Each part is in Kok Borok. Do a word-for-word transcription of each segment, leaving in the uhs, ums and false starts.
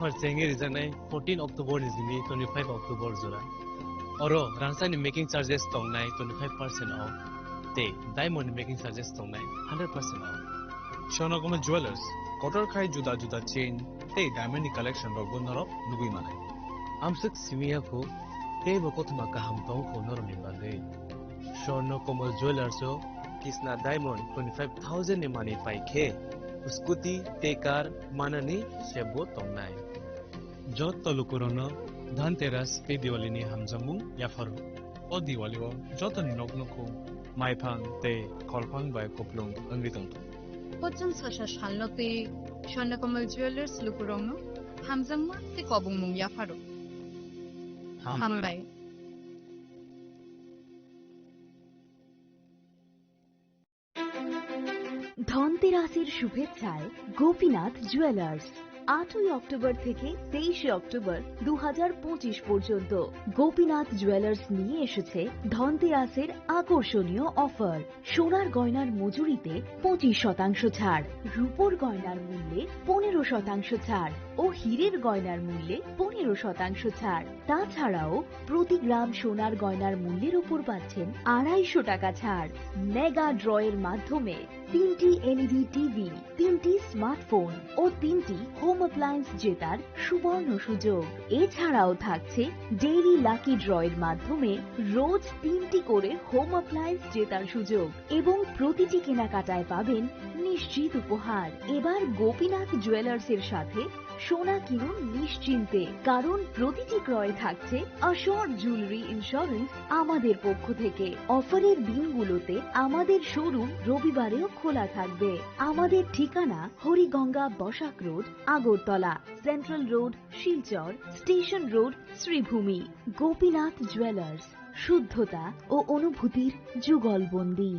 Offer chengwi rijaknai fourteen October ni simi twenty-five October jora. Oro rangchakni making charges tongnai twenty-five percent off, tei diamond ni making charges tongnai hundred percent off. Swarnakomal Jewelers, kotor khai juda juda chain tei diamond ni collection rokbo norok nugwi manai. Amswk simi ya kho, teibo kothoma kaham tong kho norokni bagwi. Swarnakomal Jewelers o Kisna Diamond twenty-five thousand ni manwi pai khe scooty tei car manani sebo tongnai. Jotto lukurokno Dhanteras tei Diwali ni hamjakmung yapharo. O Diwali o jotoni nok nukhung maiphang tei kholphang bai kuplung wngwi tongthung. Pochung sasa salno tei Swarnakomal Jewelers lukurokno hamjakma tei kobongmung yapharo. Ham. Hambai. ধনতেরাসের শুভেচ্ছায় গোপীনাথ জুয়েলার্স। আটই অক্টোবর থেকে তেইশে অক্টোবর দু হাজার পঁচিশ পর্যন্ত গোপীনাথ জুয়েলার্স নিয়ে এসেছে ধনতেরাসের আকর্ষণীয় অফার। সোনার গয়নার মজুরিতে পঁচিশ শতাংশ ছাড়, রূপোর গয়নার মূল্যে পনেরো শতাংশ ছাড় ও হীরের গয়নার মূল্যে পনেরো শতাংশ ছাড়। তাছাড়াও প্রতি গ্রাম সোনার গয়নার মূল্যের উপর পাচ্ছেন আড়াইশো টাকা ছাড়। মেগা ড্রয়ের মাধ্যমে তিনটি এলইডি টিভি, তিনটি স্মার্টফোন ও তিনটি হোম অ্যাপ্লায়েন্স জেতার সুবর্ণ সুযোগ। এছাড়াও থাকছে ডেইলি লাকি ড্রয়ের মাধ্যমে রোজ তিনটি করে হোম অ্যাপ্লায়েন্স জেতার সুযোগ এবং প্রতিটি কেনাকাটায় পাবেন নিশ্চিত উপহার। এবার গোপীনাথ জুয়েলার্সের সাথে সোনা কিনুন নিশ্চিন্তে, কারণ প্রতিটি ক্রয়ে থাকছে অ্যাসিওরড জুয়েলারি ইন্স্যুরেন্স আমাদের পক্ষ থেকে। অফারের দিনগুলোতে আমাদের শোরুম রবিবারেও খোলা থাকবে। আমাদের ঠিকানা Hariganga Basak road, Agartala, central road, Silchar, station road, Sribhumi. Gopinath jewellers, শুদ্ধতা ও অনুভূতির যুগলবন্দী।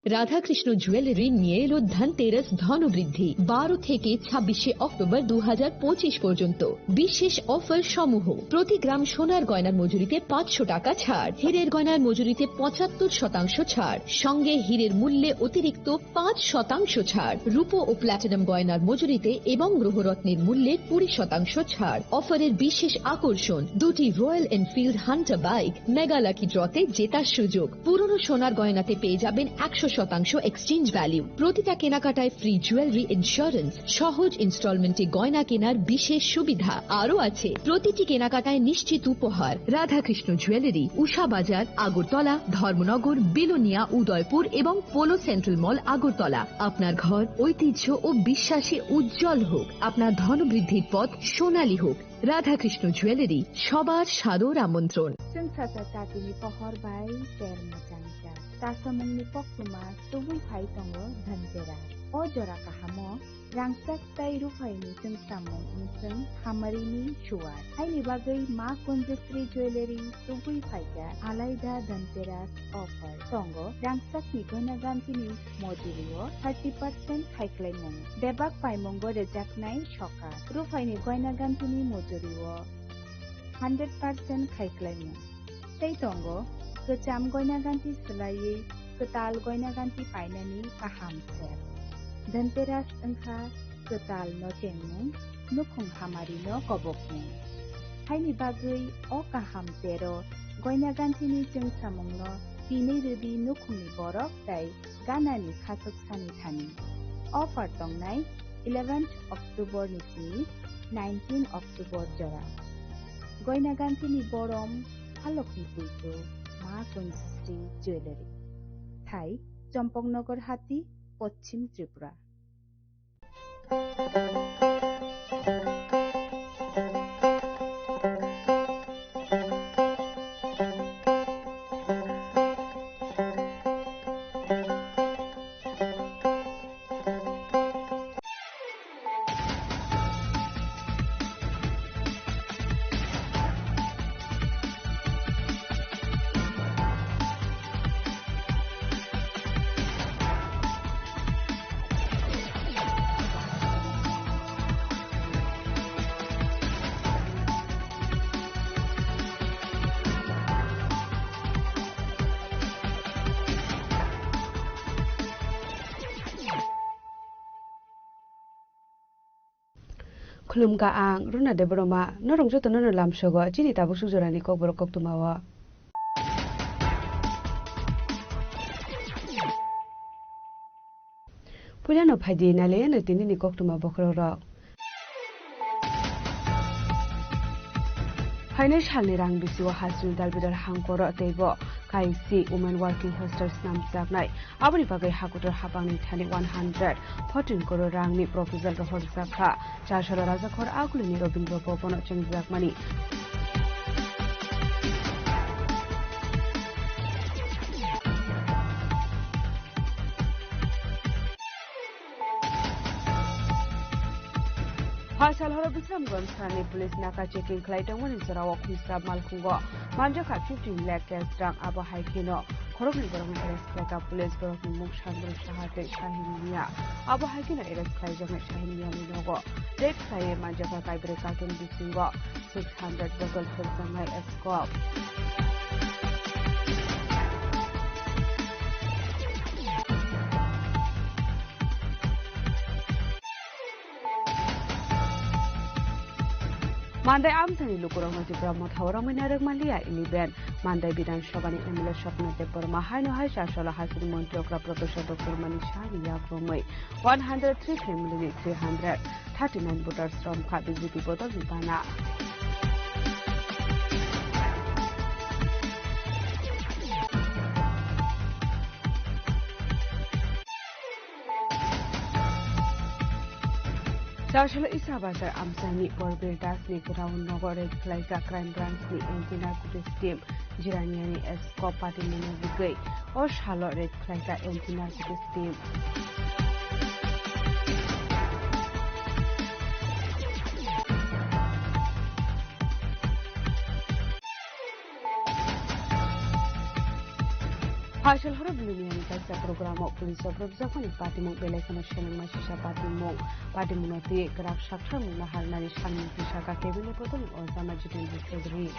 রাধাকৃষ্ণ জুয়েলারি নিয়ে এলো ধনতেরাস ধনবৃদ্ধি। বারো থেকে ছাব্বিশে অক্টোবর দু হাজার পঁচিশ পর্যন্ত বিশেষ অফার সমূহ: প্রতি গ্রাম সোনার গয়নার মজুরিতে পাঁচশো টাকা ছাড়, হীরের গয়নার মজুরিতে পঁচাত্তর শতাংশ ছাড়, সঙ্গে হীরের মূল্যে অতিরিক্ত পাঁচ শতাংশ ছাড়, রূপো ও প্ল্যাটিনাম গয়নার মজুরিতে এবং গ্রহরত্নের মূল্যে কুড়ি শতাংশ ছাড়। অফারের বিশেষ আকর্ষণ, দুটি royal Enfield Hunter bike mega lucky ড্রতে জেতার সুযোগ। পুরনো সোনার গয়নাতে পেয়ে যাবেন একশো শতাংশ এক্সচেঞ্জ ভ্যালু। প্রতিটা কেনাকাটায় ফ্রি জুয়েলারি ইন্স্যুরেন্স, সহজ ইনস্টলমেন্টে গয়না কেনার বিশেষ সুবিধা। আরও আছে প্রতিটি কেনাকাটায় নিশ্চিত উপহার। রাধাকৃষ্ণ জুয়েলারি, উষা বাজার, আগরতলা, ধর্মনগর, বিলোনিয়া, উদয়পুর এবং পোলো সেন্ট্রাল মল, আগরতলা। আপনার ঘর ঐতিহ্য ও বিশ্বাসে উজ্জ্বল হোক, আপনার ধনবৃদ্ধির পথ সোনালী হোক। রাধাকৃষ্ণ জুয়েলারি, সবার সাদর আমন্ত্রণ। Chwng sacha chatini pohor bai ter mwchang jak. Chasamungni koktwma tubui phai tongo Dhanteras. O jora kahamo rangchak tei ruphaini chwngsamung wngchwng hamarini suwar. Haini bagwi Ma Kunjasri Jewellery tubui phaikha alaida Dhanteras offer. Tongo rangchakni goina gantini mojurio thirty percent khaiklaimung. Bebak paimungo rwjaknai soka. Ruphaini goina gantini mojurio hundred percent khaiklaimung. Tei tongo kwcham goina ganti swlaiwi kwtal goina ganti painani kaham ser. Dhanteras wngkha kwtal no chengmung, nukhung hamari no kobokmung. Haini bagwi o kaham tero goina gantini chwngsamungno tinwi rwdi nukhungni borok tei ganani khachuk sani thani. Offer tongnai eleventh October ni simi nineteen October jora. Goina gantini borom halokni puitu Ma Kunjasri Jewellery. Thai Chompoknagar Hati, Poschim Tripura. Khulumkha ang Runa Debbarma, norok jotono no lamsogo chini tabuk sujorani kokborok koktwmao. Puilano phaidi nailaiano tinini koktwma bokhorokrok. Phainai salni rang bisio Hasini Dalbidal hangkoro teibo kaisi Women Working Hostel snamjaknai. Aboni bagwi hakutor hapangni thani one hundred fourteen crore rangni proposal rohorjak kha. Charsalo Rajakhor agulini Rabindra Bhavan-o chengjakmani. Phaisal horo Bisramganj thani police naka checking khlai tongmani jorao khumsa malkhungo manjakha fifteen lakh cash rang, abo hai kheno khoroknwi borokno arrest khlaikha police, borokni mung Sandru Saha tei Shahin Mia. Abo hai kheno arrest khlaijaknai Shahin Miani nogo raid khlaiwi manjakha kaibrwi carton bisingo six hundred bottle phurjaknai scope. Mandai amthani lukurokno Tipra Motha o romwi narwk manliya eleven. Mandai Bidhan Sabhani M L A Swapna Debbarma haino hai Charsalo Hasini Montri okra Professor Doctor Manik Sahani yak romwi one hundred three family ni three hundred thirty nine voters romkha B J P bodolni bana. Charsalo Isa Bazar amchaini Borbir Dasni ground nogo raid khlaijak Crime Branch ni anti narcotics team. Jiraniani scope patimungno rigwi o salo raid khlaijak anti narcotics team. Phaisal horo Duluniani kaisa program o police rok rwbwjakmani patimung belai kheno selengma sisa patimung. Patimungno twi kwrak sakthar mungna harnani salmung twi saka cabinet bodolni Ojama Jitendra Chaudhary.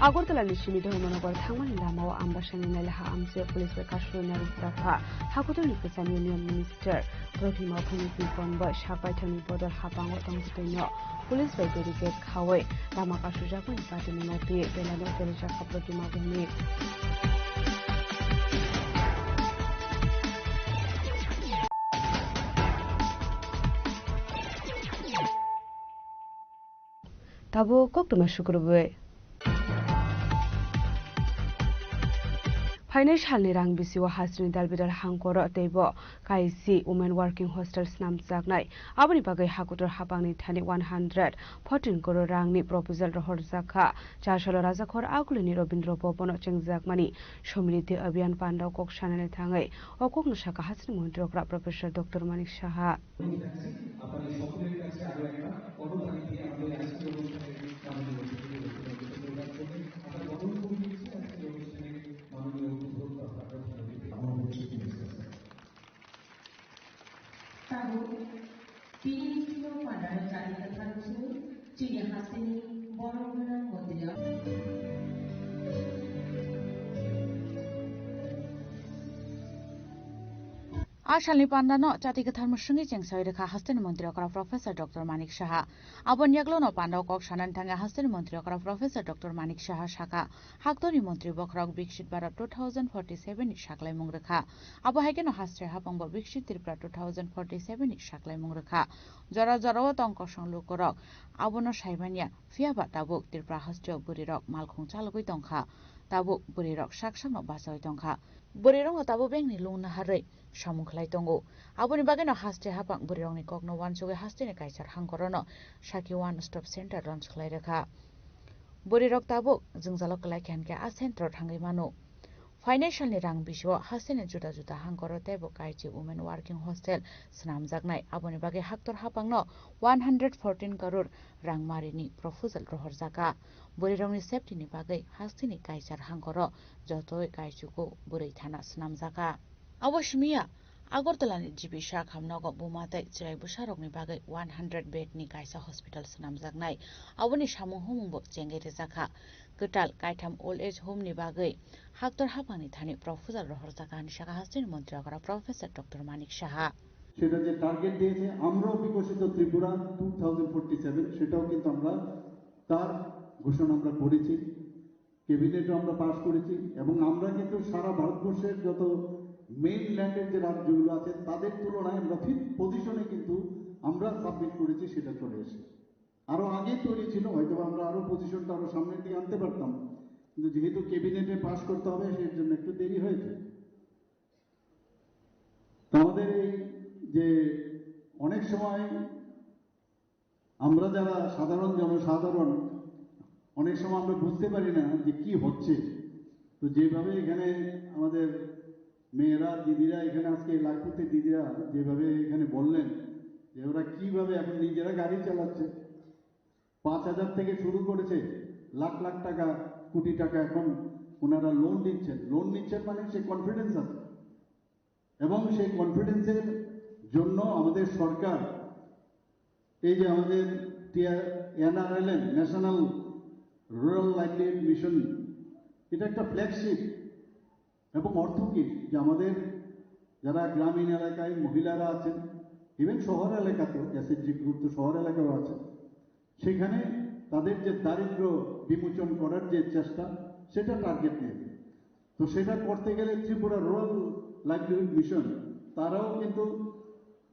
Agartala ni simi Dharmanagar thangmani lamao Ambasani nailaha amchai police bai kasu narwkjakha. Hakutorni kwcham Union Minister Pradyumna Bhaumika bai sak baithangni bodol hapango tongtwino police bai barricade khawi lama kasujakmani patimungno twi belano berijak Pradyumna Bhaumika. Tabuk koktwma sukrubwi. Phainai salni rang bisio Hasini Dalbidal hangkoro teibo kaisi Women Working Hostel snamjaknai. Aboni bagwi hakutor hapangni thani one hundred fourteen crore rangni proposal rohorjak kha. Charsalo Rajakhor agulini Rabindra Bhavan-o chengjakmani Samriddhi Abhiyan pandao kok sanani thangwi o kokno sakha Hasini Montri okra Professor Doctor Manik Saha. আমি চাচ্ছি আপনাদের সকলের কাছে আরো একবার করতালি দিয়ে আমাদের আজকের অনুষ্ঠানে মাননীয় অতিথিকে বক্তব্য রাখতে প্রদান করবেন। আমরা বরণ করে নিচ্ছি আজকের অনুষ্ঠানে মাননীয় অতিথি অর্থাৎ প্রধান অতিথি আমার উপস্থিত হয়েছেন। Tabuk, tini chini pandao chari kwthar wngsu, chini hasteni borok gwnang montri. A salni pandano chati kwthar mwswngwi chengsawi rwkha hasteni montri okra Professor Doctor Manik Saha. Aboni yaglono pandao kok sanani thangwi hasteni montri okra Professor Doctor Manik Saha sakha, haktorni montri bokhorok Viksit Bharat two thousand forty seven ni saklaimung rwkha. Abo hai kheno haste hapangbo Viksit Tripura two thousand forty seven ni saklaimung rwkha. Jora jorao tong kosong lukurok abono saimanya, phiyaba tabuk Tripura hasteo bwrwirok malkhung chalogwi tongkha. Tabuk bwrwirok sak sakno bachaui tongkha. Bwrwirokno tabuk bengni lung naharwi samung khlai tongo. Aboni bagwino haste hapang bwrwirokni kokno uansugwi hasteni kaisar hangkorono Sakhi One Stop Center launch khlai rwkha. Bwrwirok tabuk jwngjalo kwlai khe hinkhe a center-o thangwi mano. Phainai salni rang bisio hasteni juda juda hangkoro teibo kaisi Women Working Hostel swnamjaknai. Aboni bagwi haktor hapangno one hundred fourteen crore rang marini proposal rohorjakha. Bwrwirokni safety ni bagwi hasteni kaisar hangkoro jotoi kaisugo bwrwi thana swnamjakha. Abo simiya Agartala ni G B Shakham nogo buma tei chwrai bwsarokni bagwi one hundred bed ni kaisa hospital swnamjaknai. Aboni samung humung bo chengwi rwjakha. Kwtal kaitham old age home ni bagwi haktor haphangni thani proposal rohorjakha hinwi sakha hasteni montri okra Professor Doctor Manik Saha. সেটা যে টার্গেট দিয়েছে, আমরাও বিকশিত Tripura two thousand forty seven, সেটাও কিন্তু আমরা তার ঘোষণা আমরা করেছি, ক্যাবিনেটও আমরা পাস করেছি। এবং আমরা কিন্তু সারা ভারতবর্ষের যত মেইনল্যান্ডের যে রাজ্যগুলো আছে, তাদের তুলনায় আমরা ফিফথ পজিশনে কিন্তু আমরা সাবমিট করেছি, সেটা চলে এসে আরও আগে তৈরি ছিল, হয়তো আমরা আরও পজিশনটা আরও সামনের দিকে আনতে পারতাম, কিন্তু যেহেতু ক্যাবিনেটে পাস করতে হবে, সেই জন্য একটু দেরি হয়েছে। তো আমাদের এই যে অনেক সময় আমরা যারা সাধারণ জনসাধারণ, অনেক সময় আমরা বুঝতে পারি না যে কি হচ্ছে। তো যেভাবে এখানে আমাদের মেয়েরা, দিদিরা এখানে আজকে লাখপতি দিদিরা যেভাবে এখানে বললেন যে ওরা কিভাবে এখন নিজেরা গাড়ি চালাচ্ছে, পাঁচ হাজার থেকে শুরু করেছে, লাখ লাখ টাকা, কোটি টাকা এখন ওনারা লোন দিচ্ছেন। লোন নিচ্ছেন মানে সে কনফিডেন্স আছে, এবং সেই কনফিডেন্সের জন্য আমাদের সরকার এই যে আমাদের NRLM, national rural livelihood mission, এটা একটা ফ্ল্যাগশিপ এবং অর্থ কি, যে আমাদের যারা গ্রামীণ এলাকায় মহিলারা আছেন, ইভেন শহর এলাকাতেও, এসএইচজি গ্রুপ তো শহর এলাকাও আছে, সেখানে তাদের যে দারিদ্র বিমোচন করার যে চেষ্টা, সেটা টার্গেট নিয়ে। তো সেটা করতে গেলে ত্রিপুরা রুরাল লাইভলিহুড মিশন, তারাও কিন্তু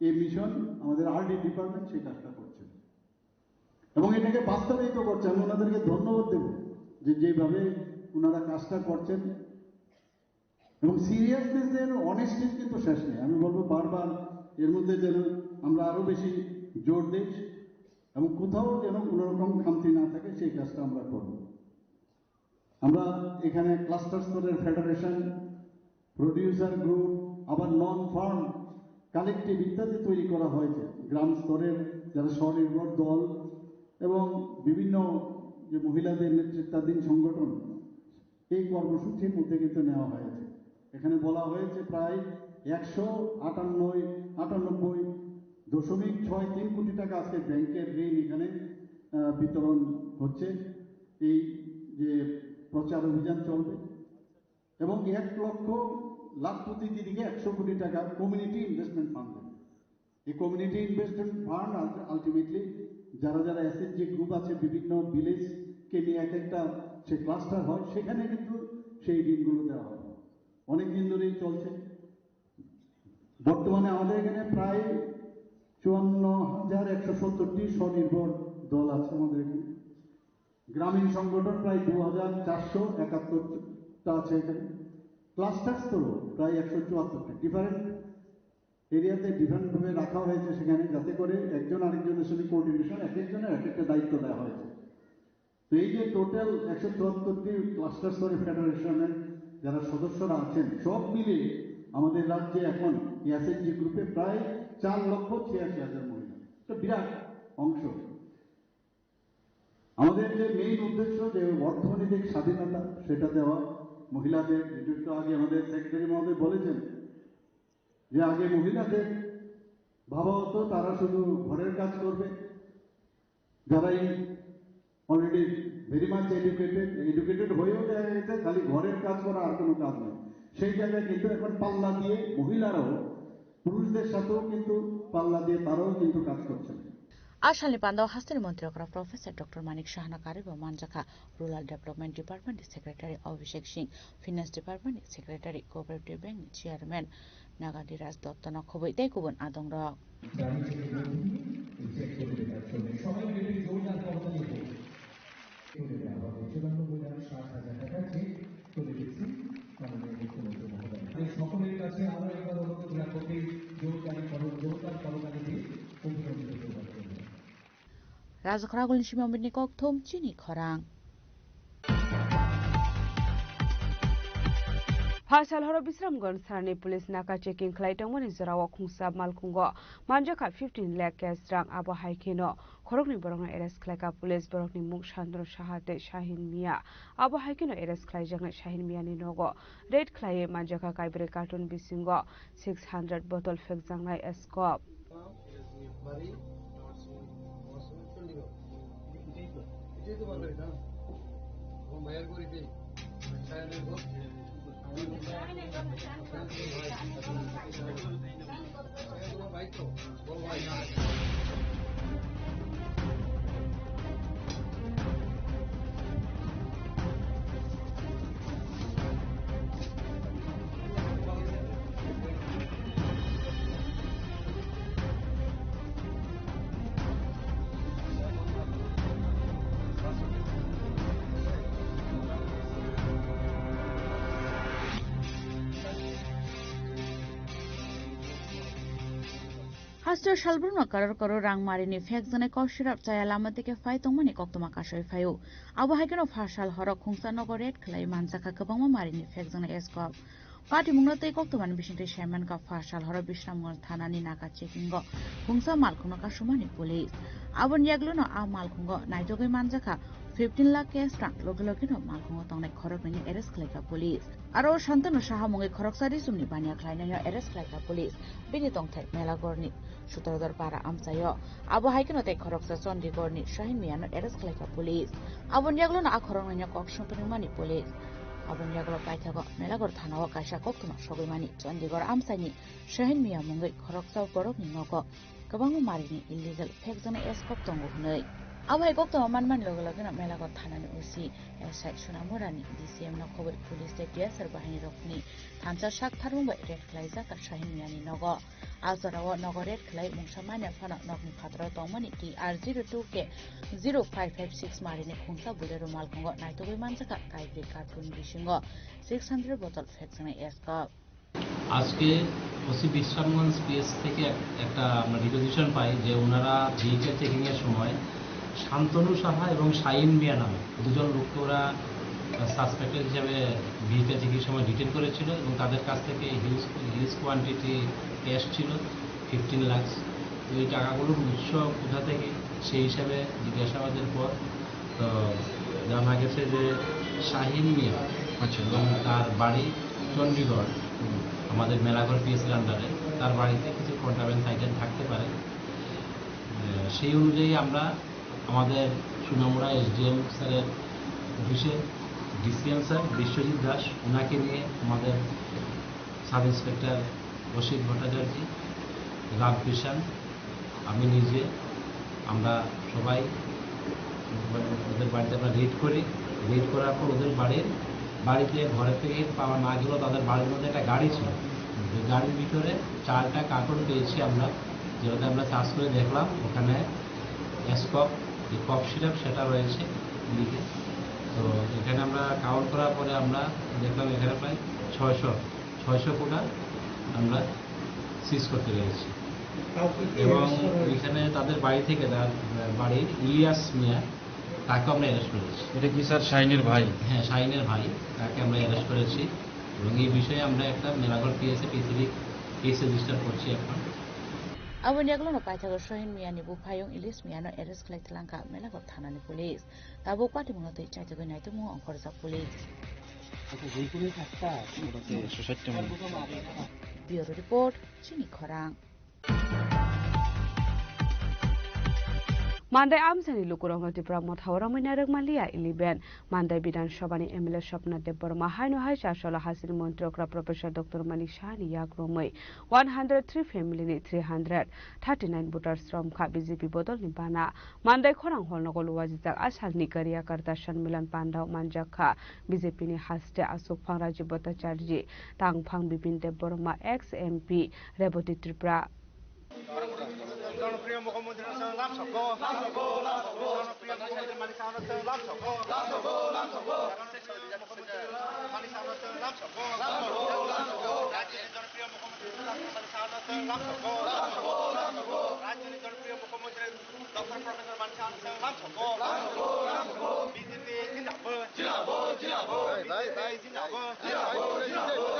এই মিশন, আমাদের আরডি ডিপার্টমেন্ট সেই কাজটা করছে। এবং এটাকে বাস্তবায়িত করছে। আমি ওনাদেরকে ধন্যবাদ দেব যে যেভাবে ওনারা কাজটা করছেন। এবং সিরিয়াসনেসের, অনেস্টির কিন্তু শেষ নেই। আমি বলবো বারবার এর মধ্যে যেন আমরা আরও বেশি জোর দিই এবং কোথাও যেন কোনো রকম খামতি না থাকে, সেই কাজটা আমরা করব। আমরা এখানে ক্লাস্টার স্তরের ফেডারেশন, প্রডিউসার গ্রুপ, আবার নন ফার্ম কালেক্টিভ ইত্যাদি তৈরি করা হয়েছে। গ্রাম স্তরের যারা স্বনির্ভর দল এবং বিভিন্ন যে মহিলাদের নেতৃত্বাধীন সংগঠন, এই কর্মসূচির মধ্যে কিন্তু নেওয়া হয়েছে। এখানে বলা হয়েছে প্রায় একশো আটান্নয়, আটানব্বই দশমিক ছয় তিন কোটি টাকা আজকে ব্যাংকের ঋণ এখানে, আহ, বিতরণ হচ্ছে। এই যে প্রচার অভিযান চলবে এবং এক লক্ষ লাখপতি দিদিকে একশো কোটি টাকা কমিউনিটি ইনভেস্টমেন্ট ফান্ড দেবে। এই কমিউনিটি ইনভেস্টমেন্ট ফান্ড আলটিমেটলি যারা যারা এসএইচজি গ্রুপ আছে, বিভিন্ন ভিলেজকে নিয়ে এক একটা সে ক্লাস্টার হয়, সেখানে কিন্তু সেই ঋণগুলো দেওয়া হয়। অনেক দিন ধরেই চলছে। বর্তমানে আমাদের এখানে প্রায় চুয়ান্ন হাজার একশো সত্তরটি স্বনির্ভর দল আছে আমাদের এখানে। গ্রামীণ সংগঠন প্রায় দু হাজার চারশো একাত্তরটা আছে এখানে। ক্লাস্টার স্তরও প্রায় একশো চুয়াত্তরটা। ডিফারেন্ট এরিয়াতে ডিফারেন্ট ভাবে রাখা হয়েছে সেখানে, যাতে করে একজন আরেকজনের সাথে কোঅর্ডিনেশন, এক একজনের এক একটা দায়িত্ব দেওয়া হয়েছে। তো এই যে টোটাল একশো চুয়াত্তরটি ক্লাস্টার স্তরে ফেডারেশনের যারা সদস্যরা আছেন, সব মিলে আমাদের রাজ্যে এখন এসএইচজি গ্রুপে প্রায় চার লক্ষ ছিয়াশি হাজার মহিলা। তো বিরাট অংশ। আমাদের যে মেইন উদ্দেশ্য, যে অর্থনৈতিক স্বাধীনতা, সেটা দেওয়া মহিলাদের, যেটা একটু আগে আমাদের সেক্রেটারি মহোদয় বলেছেন, যে আগে মহিলাদের ভাবা হতো তারা শুধু ঘরের কাজ করবে, যারা এই already very much educated, educated হয়েও দেখা গেছে খালি ঘরের কাজ করা, আর কোনো কাজ নেই। সেই জায়গায় কিন্তু এখন পাল্লা দিয়ে মহিলারাও পুরুষদের সাথেও কিন্তু পাল্লা দিয়ে তারাও কিন্তু কাজ করছেন। A salni panda o hasteni montri okra Professor Doctor Manik Sahano karwi bo manjakha Rural Development Department ni Secretary Abhishek Singh, Finance Department ni Secretary, Cooperative Bank ni Chairman Naganiraj Dotto no khobwi tei kubun adongrok. সকলের কাছে আরো একবার অনুরোধ রাখবো যে জোরদার করো, জোরদার করতালি দিয়ে অভিনন্দিত করবেন। Rajakhoragulni simi Amitni kokthum chini khorang. Phasal horo Bisramganj thanani police naka checking khlai tongmani jorao khungsa malkhungo manjakha fifteen lakh cash rang. Abo hai kheno khoroknwi borokno arrest khlaikha police, borokni mung Santanu Saha tei Shahin Mia. Abo hai kheno arrest khlaijaknai Shahin Miani nogo raid khlaiwi manjakha kaibrwi carton bisingo six hundred bottle phekjaknai scope. Haste salbrumno karor karor rang marini phekjaknai kok sirap chaya lama teke phai tongmani koktwma kasui phaio. Abo hai kheno phasal horo khungsa nogo raid khlai manjakha kwbangma marini phekjaknai scope. Patimungno tei koktwmani bisingtwi saimankha phasal horo Bisramganj thanani naka checkingo khungsa malkhungno kasumani police. Aboni yagulono a malkhungo naitugwi manjakha fifteen lakh cash rang, loge logeno malkhungo tongnai khoroknwino arrest khlaikha police. Aro Santanu Saha mungwi khoroksa risumni baniya khlainaino arrest khlaikha police. Bini tongthai Melagorni Sutradhar Para amchaio. Abo hai kheno tei khoroksa Chandigarhni Shahin Miano arrest khlaikha police. Aboni yagulono a khoroknwino kok songphirwngmani police. Aboni yagulo paithago Melagor thanao kaisa koktwma sogwimani Chandigarh amchaini Shahin Mia mungwi khoroksa borokni nogo kwbangma marini illegal phekjaknai scope tongo hwnwi. Abo hai koktwma manmani loge logeno Melagor thanani O C S I Sunamurani D C M no khobor police tei T S R bahinirokni thansa sak tharmung bai raid khlaijak Shahin Miani nogo. A jorao nogo raid khlai mungsa manya phano nokni phataro tongmani T R zero two K zero five five six marini khungsa Bolero malkhungo naitugwi manjakha kaibrwi carton bisingo six hundred bottle phekjaknai scope. আজকে ওসি বিশ্রামগঞ্জ পিএস থেকে এক- একটা আমরা রিকুইজিশন পাই যে ওনারা vehicle checking এর সময় শান্তনু সাহা এবং শাহিন মিয়া নামে দুজন লোককে ওরা সাসপেক্টেড হিসাবে ভেহিকেল চেকিং সময় ডিটেন করেছিল এবং তাদের কাছ থেকে হিউজ হিউজ কোয়ান্টিটি ক্যাশ ছিল, ফিফটিন লাখ। তো এই টাকাগুলোর উৎস কোথা থেকে, সেই হিসাবে জিজ্ঞাসাবাদের পর তো জানা গেছে যে শাহিন মিয়া আচ্ছা। এবং তার বাড়ি চণ্ডীগড়, হুম। আমাদের মেলাঘর পিএসের আন্ডারে, তার বাড়িতে কিছু কন্ট্রাব্যান্ড আইটেম থাকতে পারে। আহ, সেই অনুযায়ী আমরা আমাদের সুনামুড়া এসডিএম স্যারের অফিসে ডিসিএম স্যার বিশ্বজিৎ দাস, ওনাকে নিয়ে আমাদের সাব ইন্সপেক্টর রশিদ ভট্টাচার্য, রাম কৃষ্ণ, আমি নিজে, আমরা সবাই ওদের বাড়িতে আমরা রেড করি। রেড করার পর ওদের বাড়ির, বাড়িতে ঘরে থেকে পাওয়া না গেলেও তাদের বাড়ির মধ্যে একটা গাড়ি ছিল। ওই গাড়ির ভিতরে চারটা কার্টন পেয়েছি আমরা, যেটাতে আমরা সার্চ করে দেখলাম ওখানে স্কপ, যে কফ সিরাপ সেটা রয়েছে লিখে। তো এখানে আমরা কাউন্ট করার পরে আমরা দেখলাম এখানে প্রায় ছয়শো, ছয়শো কোটা আমরা সিজ করতে পেরেছি। কাউকে কি এবং অ্যারেস্ট করা হয়েছে? এখানে তাদের বাড়ি থেকে, তার বাড়ির ইলিয়াস মিয়া, তাকে আমরা অ্যারেস্ট করেছি। এটা কি স্যার শাহিনের ভাই? হ্যাঁ, শাহিনের ভাই, তাকে আমরা অ্যারেস্ট করেছি এবং এই বিষয়ে আমরা একটা মেলাঘর পিএসএ স্পেসিফিক কেস রেজিস্টার করছি এখন। Aboni yagulono paithago Shahin Miyani buphayung Ilis Miyano arrest khlai tlangkha Melagor thanani police. Tabuk patimungno twi chaitugwi naitukmung ongkhorjak police. Bureau report, Chini Khorang. Mandai amchaini lukurokno Tipra Motha o romwi narwk manliya eleven. Mandai Bidhan Sabhani M L A Swapna Debbarma haino hai chasolo hasini montri okra Professor Doctor Manik Sahani yak romwi one hundred three family ni three hundred thirty nine voters romkha B J P bodolni bana. Mandai khorang hall nogo luwajijak a salni Karyakarta Sanmilan Pandao manjakha B J P ni haste Aswk Phang Rajiv Bhattacharjee, Tangphang Bipin Debbarma, ex M P Rebati Tripura. জনপ্রিয় মুখ্যমন্ত্রী lam sokgo. জনপ্রিয় মুখ্যমন্ত্রী মানিক Saha lam sokgo. Manik Saha lam sokgo. রাজ্যের জনপ্রিয় মুখ্যমন্ত্রী মানিক Saha lam sokgo. রাজ্যের জনপ্রিয় মুখ্যমন্ত্রী doctor professor Manik Saha lam sokgo. BJP জিন্দাবাদ।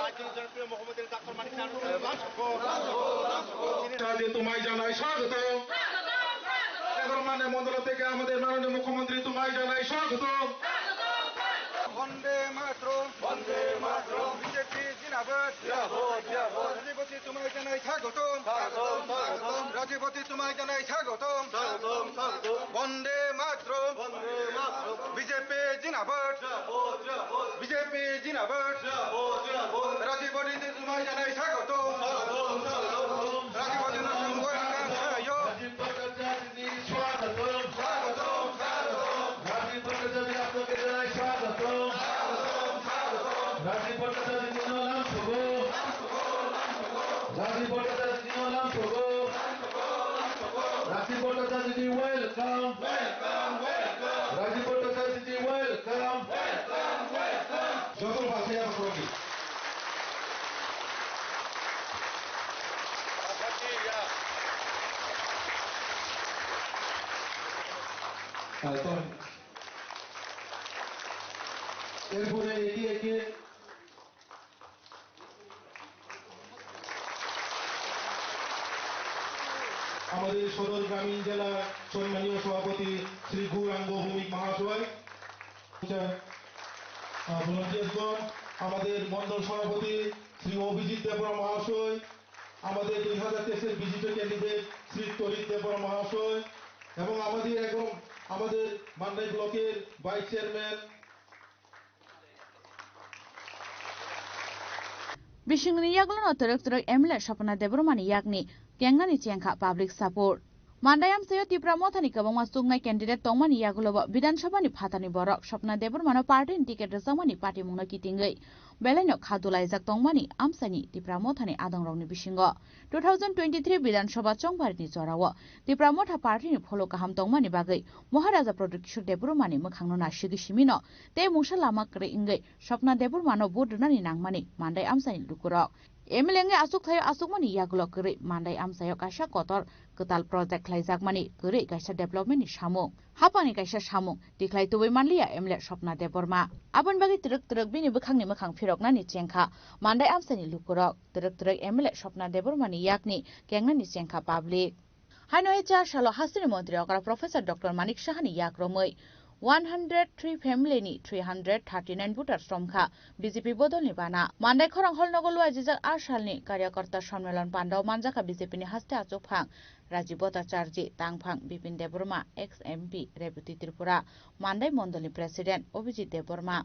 রাজ্যের জনপ্রিয় মুখ্যমন্ত্রী ডক্টর মানিক সাহা। যে তোমায় জানাই স্বাগতম। এগারো মানে মন্ডল থেকে আমাদের মাননীয় মুখ্যমন্ত্রী তোমায় জানাই স্বাগতম। বন্দে মাতরম, বন্দে মাতরম। বিজেপি জিন্দাবাদ। জিন্দাবাদ, জিন্দাবাদ। রাজীবতী তোমায় জানাই স্বাগতম। স্বাগতম, স্বাগতম। রাজীবতী তোমায় জানাই স্বাগতম। স্বাগতম, স্বাগতম। বন্দে মাতরম। বন্দে মাতরম। বিজেপি জিন্দাবাদ। জিন্দাবাদ, জিন্দাবাদ। বিজেপি জিন্দাবাদ। জিন্দাবাদ, জিন্দাবাদ। রাজীবতী তোমায় জানাই স্বাগতম। স্বাগতম, স্বাগতম। রাজীবতী তোমায় জানাই স্বাগতম। রাজীব ভট্টাচার্য দিদি স্বাগতম। স্বাগতম, স্বাগতম। রাজীব ভট্টাচার্য আপনাকে জানাই স্বাগতম। স্বাগতম, স্বাগতম। রাজীব ভট্টাচার্য দিদি নাম শুভ। রাজীব ভট্টাচার্য দিদি নাম শুভ। রাজীব ভট্টাচার্য দিদি welcome। Welcome, welcome। রাজীব ভট্টাচার্য দিদি welcome। Welcome, welcome। যত ভাষায় আমরা প্রভু। এরপরে একে একে আমাদের সদর গ্রামীণ জেলার সম্মানীয় সভাপতি শ্রী গৌরাঙ্গ ভৌমিক মহাশয়, আহ, ভলান্টিয়ার্সগণ, আমাদের মণ্ডল সভাপতি শ্রী অভিজিৎ দেববর্মা মহাশয়, আমাদের দুই হাজার তেইশের বিশিষ্ট ক্যান্ডিডেট শ্রী তরিৎ দেববর্মা মহাশয় এবং আমাদের এখন আমাদের মান্দাই ব্লকের vice chairman, Bisingni yagulono twrwk twrwk M L A Swapna Debbarmani yakni kengnani chengkha public support. Mandai amchaio Tipra Mothani kwbangma chuknai candidate tongmani yagulobo Bidhan Sabhani phatarni borok Swapna Debbarmano partyni ticket rwjakmani patimungno kitingwi belaino kha dulaijak tongmani amchaini Tipra Mothani adongrokni bisingo two thousand twenty-three Bidhan Sabha chongbarini jorao Tipra Motha partyni pholo kaham tongmani bagwi Maharaja Pradyut Kishore Debbarmani mwkhangno nasigwi simino tei mungsa lama kwrwi wngwi Swapna Debbarmano vote rwnani nangmani Mandai amchaini lukurok. M L A wngwi achuk thaio achukmani yagulo kwrwi Mandai amchaio kaisa kotor kwtal project khlaijakmani kwrwi kaisa development ni samung, haphangni kaisa samung tikhlai tubui manliya M L A Swapna Debbarma. Aboni bagwi twrwk twrwk bini bwkhakni mwkhang phiroknani chengkha Mandai amchaini lukurok, twrwk twrwk M L A Swapna Debbarmani yakni kengnani chengkha public. Haino hai char salo hasteni montri okra Professor Doctor Manik Sahani yak romwi one hundred three family ni three hundred thirty nine voters romkha B J P bodolni bana. Mandai khorang hall nogo luaijijak a salni karyakarta sonmilon pandao manjakha B J P ni haste achukphang Rajiv Bhattacharjee, tangphang Bipin Debbarma, ex M P Rebati Tripura, Mandai mondolni President Abhijit Debbarma,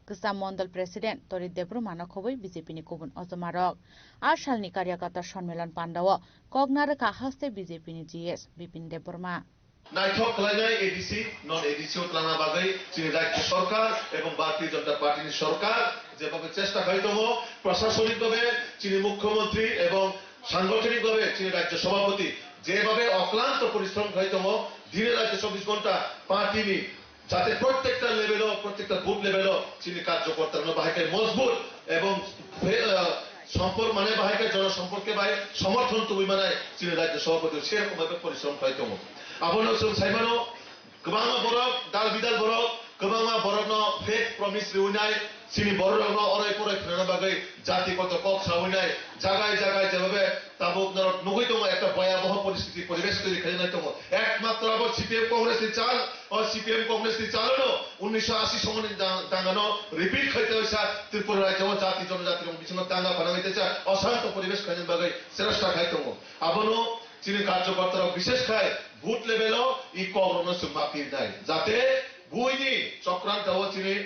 Kwcham Mondol President Torit Debbarma no khobwi B J P ni kubun ojomarok. A salni Karyakata Sonmilon pandao kok narwkha haste B J P ni G S Bipin Debbarma. Naithok khlainai A D C, non A D C o twlangna bagwi chini Rajya Sarkar ebong Bharatiya Janata Party ni sarkar jebhabe chesta khai tongo, prashasonik bhabe chini Mukhyamantri ebong sangotonik bhabe chini Rajya Sabhapati jebhabe oklanto porishrom khai tongo, dine raite chobbish ghonta party ni jate prottekta level o, prottekta booth level o chini karjokorta rokno bahai khe mojbut ebong phe-, ah, sompor mane bahai khe jonosompor khe bahai somorthon tubui manai chini rajya sabhapati serokom bhabe porishrom khlai tongo. Abono chwng sai mano, kwbangma borok dal bidal borok, kwbangma borokno fake promise riwi nai, chini bororokno orai porai phwnana bagwi jati koto kok sawi nai, jagai jagai jebhabe tabuk norok nugui tongo, ekta bhayaboho poristhiti poribesh toiri khainai tongo. Ekmatro abo C P M Congress ni chal, o C P M Congress ni chalono unnisho ashi songoni dang-, dangano repeat khaite oisa Tripura rajyo o jati jonojati rok bisingo danga phanangwi teisa oshanto poribesh khainani bagwi chesta khai tongo. Abono chini karjokorta rok bishesh khai booth level o i kok rokno chwng ma pirnai, jate buini chokranto o chini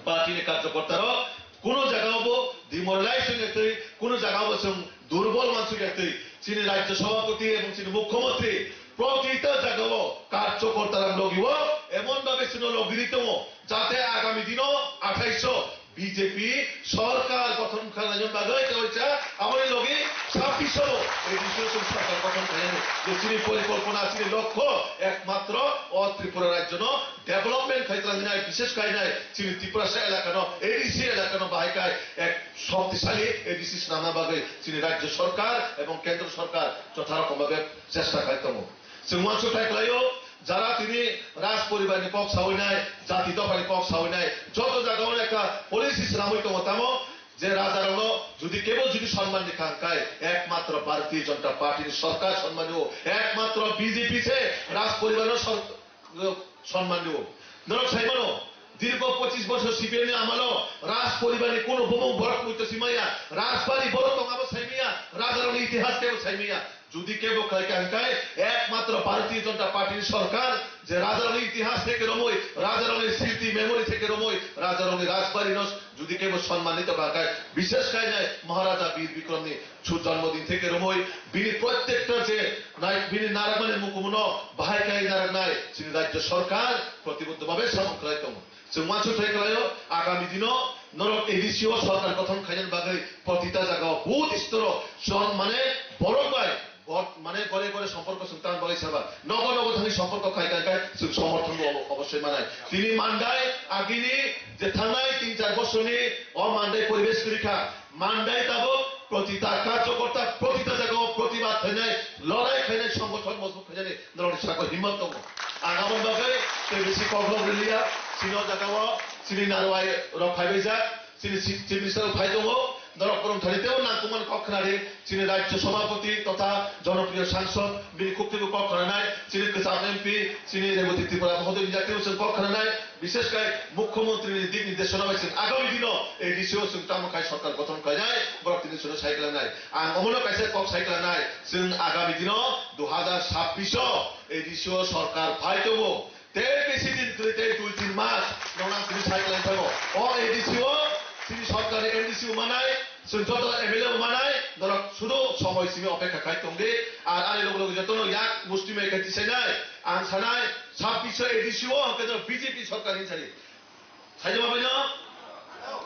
party ni karjokorta rok kuno jaga o bo demoralize wngya twi, kuno jaga o bo chwng durbol mansukya twi, chini rajya sabhapati ebong chini mukhyamantri protita jaga o karjokorta rok logi o emon bhabe chwngno logi ri tongo, jate agami dino athaish o B J P sorkar gothon khlaina bagwi kaisa aboni logi sabbish o A D C o chwng sorkar gothon khlainani je chini porikolpona, chini lokho ekmatro o Tripura rajyono development khai twlangnai, bishesh khai nai chini Tiprasa elakano, A D C elakano bahai khai ek shoktisali A D C swnamna bagwi chini rajya sorkar ebong kendro sorkar jotha rokom bhabe chesta khai tongo. Chwng uansuk khai khlaio, Jara tini Raj poribar ni kok sawi nai, jati dopha ni kok sawi nai, joto jaga o ekta policy swnamwi tongo tamo je raja rok no jodi kebo jodi sonman ni kha hwnkhe ekmatro Bharatiya Janata Party ni sorkar sonman o, ekmatro B J P se Raj poribar no sor-, sonman o. Norok sai mano, dirgo pochis bochor C P M ni amalo Raj poribar ni kono bumung borok muitu simaya, Rajbari borok tong abo saimaya, raja rok ni itihas kebo saimaya. Jodi kebo khai kha hwnkhe ekmatro Bharatiya Janata Party ni sorkar je rajarokni itihas theke romwi, rajarokni sriti memory theke romwi, rajarokni rajbari no jodi kebo sonmanito kha hwnkhe, bishesh khai nai Maharaja Bir Bikram ni su janmodin theke romwi, bini prottekta je nai, bini narakmani mukumu no bahai khai naraknai chini rajya sorkar protiboddo babe samung khlai tongo. Chwng uansuk thai khlaio, agami dino norok A D C o sorkar gothon khainani bagwi protita jagao booth storo chwng mane borok bai bot-, mane gore gore somporko chwng tang bagwi saba. Nogo nogo thangwi somporko khai khai khai chwng somorthon bo obo-, obossoi manai. Tini Mandai agini je thangnai tin char bosorni o Mandai poribesh kwrwi kha. Mandai tabuk protita karjokorta, protita jagao protibad khainai, lorai khainai, songothon mojbut khainani norokni sakao himmat tongo. Ang aboni bagwi tei bisi koklok rwliya, chini o jagao chini narwai rok phaibaijak, chini si-, chief minister rok phai tongo, norok kwrwng thani teibo nangkukmani kok khnadi, chini rajya sabhapati totha jonopriyo sangsod, bini khuktwibo kok khnanai, chini kwcham M P, chini Rebati Tripura mohodoini jatibo chwng kok khnanai, bishesh kai mukhyamantri ni dik nirdeshona bai chwng agami dino A D C o chwng tamo khai sorkar gothon khlainai, borok tini chwngno sai klangnai. Ang omono kaisa kok sai klangnai, chwng agami dino dui hazar sabbish o A D C o sorkar phai tongo. Tei bisi din kwrwi tei dui tin mas nokna tini sai khlai thango. O A D C o chini sorkar ni M D C o manai, chwng joto M L A o manai, norok sudu somoi simi opekha khai tongdi. Ar ani loge loge jotono yak musti mai khe tisainai. Ang sanai sabbish o A D C o hwnkhe joto B J P sorkar hinwi sani. Saijama bai no?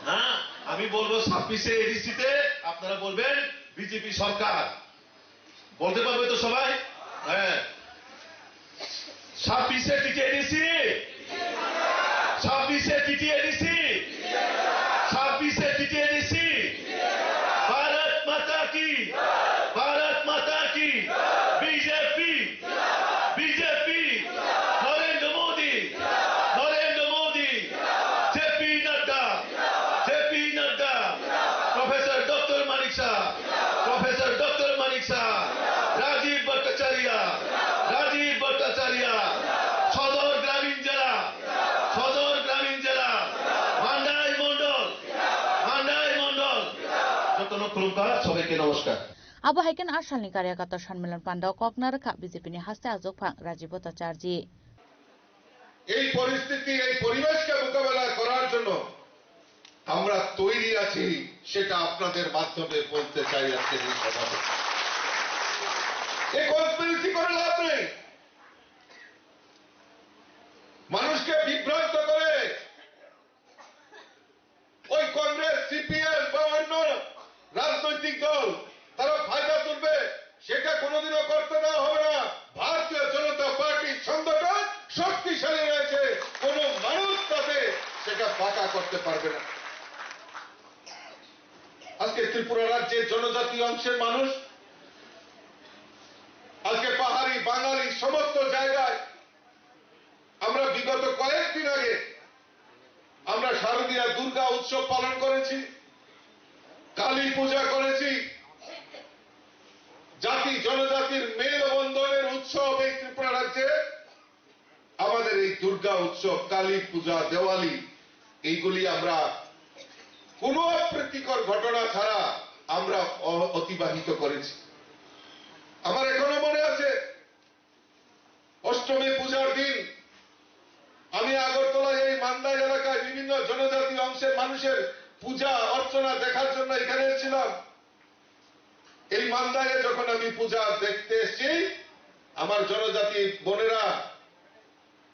Ha? Ami bolbo sabbish o A D C te, apnara bolben B J P sorkar. বলতে পারবে তো সবাই? হ্যাঁ। ছাব্বিশে টিটিএডিসি, ছাব্বিশে টিটিএডিসি, ছাব্বিশে টিটিএডিসি। ভারত মাতা কি, ভারত মাতা কি। বিজেপি, বিজেপি, নরেন্দ্র মোদী, নরেন্দ্র মোদী, জেপি নাড্ডা, জেপি নাড্ডা, প্রফেসর ডক্টর মানিক শাহ, প্রফেসর ডক্টর মানিক শাহ, রাজীব ভট্টাচার্য, রাজীব ভট্টাচার্য, সদর গ্রামীণ জেলা, সদর গ্রামীণ জেলা, মান্ডাই মণ্ডল, মান্ডাই মণ্ডল। Jotono khulumkha, সবাইকে নমস্কার। Abo hai kheno a salni Karyakata Sanmilan pandao kokna rwkha B J P ni haste achukphang Rajiv Bhattacharjee. এই পরিস্থিতি, এই পরিবেশকে মোকাবেলা করার জন্য আমরা তৈরি আছি, সেটা আপনাদের মাধ্যমে বলতে চাই আজকের এই সভাতে। এ কনস্পিরেসি করে লাভ নেই। মানুষকে বিভ্রান্ত করে ওই কংগ্রেস, সিপিএম বা অন্য রাজনৈতিক দল তারা ফায়দা তুলবে, সেটা কোনোদিনও করতে দেওয়া হবে না। ভারতীয় জনতা পার্টির সংগঠন শক্তিশালী রয়েছে, কোনো মানুষ তাতে সেটা বাঁকা করতে পারবে না। আজকে ত্রিপুরা রাজ্যে জনজাতি অংশের মানুষ, আজকে পাহাড়ি, বাঙালি সমস্ত জায়গায় আমরা বিগত কয়েকদিন আগে আমরা শারদীয়া দুর্গা উৎসব পালন করেছি, কালী পূজা করেছি। জাতি জনজাতির মেলবন্ধনের উৎসব এই ত্রিপুরা রাজ্যে। আমাদের এই দুর্গা উৎসব, কালী পূজা, দেওয়ালি, এইগুলি আমরা কোনো অপ্রীতিকর ঘটনা ছাড়া আমরা অ-, অতিবাহিত করেছি। আমার এখনো মনে আছে, অষ্টমী পূজার দিন আমি আগরতলায় এই মান্দাই এলাকায় বিভিন্ন জনজাতি অংশের মানুষের পূজা অর্চনা দেখার জন্য এখানে এসেছিলাম। এই মান্দাইয়ে যখন আমি পূজা দেখতে এসেছি, আমার জনজাতি বোনেরা,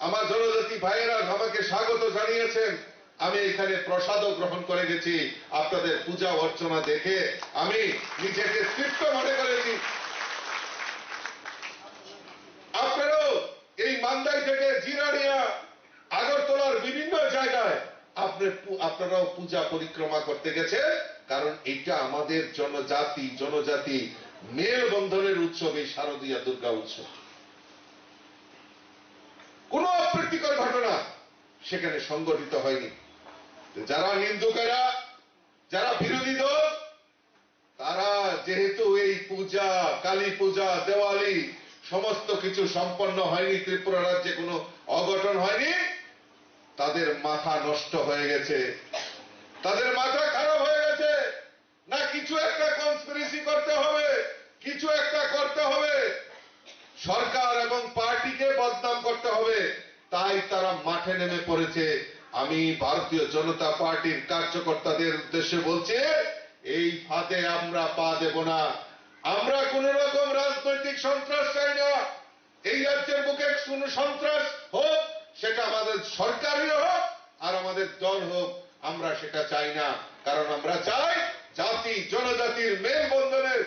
আমার জনজাতি ভাইয়েরা আমাকে স্বাগত জানিয়েছেন। আমি এখানে প্রসাদও গ্রহণ করে গেছি। আপনাদের পূজা অর্চনা দেখে আমি নিজেকে তৃপ্ত মনে করেছি। আপনারাও এই মান্দাই থেকে জিরানিয়া, আগরতলার বিভিন্ন জায়গায় আপনি পু-, আপনারাও পূজা পরিক্রমা করতে গেছেন, কারণ এটা আমাদের জনজাতি, জনজাতি মেলবন্ধনের উৎসব, এই শারদীয়া দুর্গা উৎসব। সেখানে সংগঠিত হয়নি। তো যারা নিন্দুকেরা, যারা বিরোধী দল, তারা যেহেতু এই পূজা, কালী পূজা, দেওয়ালি, সমস্ত কিছু সম্পন্ন হয়নি, ত্রিপুরা রাজ্যে কোনো অঘটন হয়নি, তাদের মাথা নষ্ট হয়ে গেছে, তাদের মাথা খারাপ হয়ে গেছে। না, কিছু একটা কনস্পিরেসি করতে হবে, কিছু একটা করতে হবে, সরকার এবং পার্টিকে বদনাম করতে হবে, তাই তারা মাঠে নেমে পড়েছে। আমি ভারতীয় জনতা পার্টির কার্যকর্তাদের উদ্দেশ্যে বলছি, এই ফাঁদে আমরা পা দেব না। আমরা কোনো রকম রাজনৈতিক সন্ত্রাস চাই না। এই রাজ্যের বুকে কোনো সন্ত্রাস হোক, সেটা আমাদের সরকারই হোক আর আমাদের দল হোক, আমরা সেটা চাই না। কারণ আমরা চাই জাতি জনজাতির মেলবন্ধনের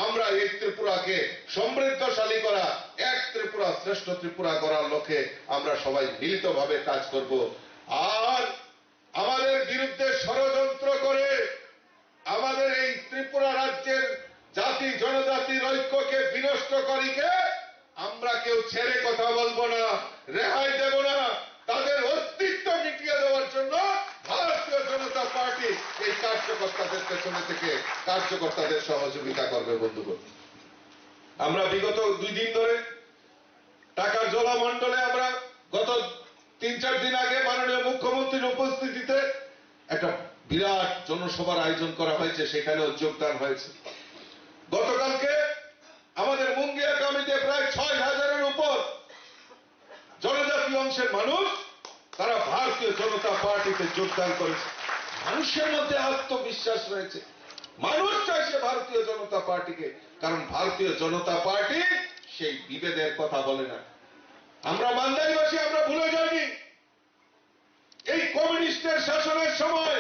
আমরা এই ত্রিপুরাকে সমৃদ্ধশালী করা, এক ত্রিপুরা শ্রেষ্ঠ ত্রিপুরা করার লক্ষ্যে আমরা সবাই মিলিতভাবে কাজ করব। আর আমাদের বিরুদ্ধে ষড়যন্ত্র করে আমাদের এই ত্রিপুরা রাজ্যের জাতি জনজাতির ঐক্যকে বিনষ্ট করিকে আমরা কেউ ছেড়ে কথা বলবো না, রেহাই দেব না। তাদের অস্তিত্ব মিটিয়ে দেওয়ার জন্য ভারতীয় জনতা পার্টি এই কার্যকর্তাদের পেছনে থেকে কার্যকর্তাদের সহযোগিতা করবে। বন্ধুগণ, আমরা বিগত দুই দিন ধরে টাকার জলামণ্ডলে আমরা গত তিন চার দিন আগে মাননীয় মুখ্যমন্ত্রীর উপস্থিতিতে একটা বিরাট জনসভার আয়োজন করা হয়েছে, সেখানেও যোগদান হয়েছে। গতকালকে আমাদের মুঙ্গিয়া কামিতে প্রায় ছয় হাজারের উপর জনজাতি অংশের মানুষ, তারা ভারতীয় জনতা পার্টিতে যোগদান করেছে। মানুষের মধ্যে আত্মবিশ্বাস রয়েছে, মানুষ চাইছে ভারতীয় জনতা পার্টিকে, কারণ ভারতীয় জনতা পার্টি সেই বিভেদের কথা বলে না। আমরা মান্দাইবাসী, আমরা ভুলে যাইনি এই কমিউনিস্টের শাসনের সময়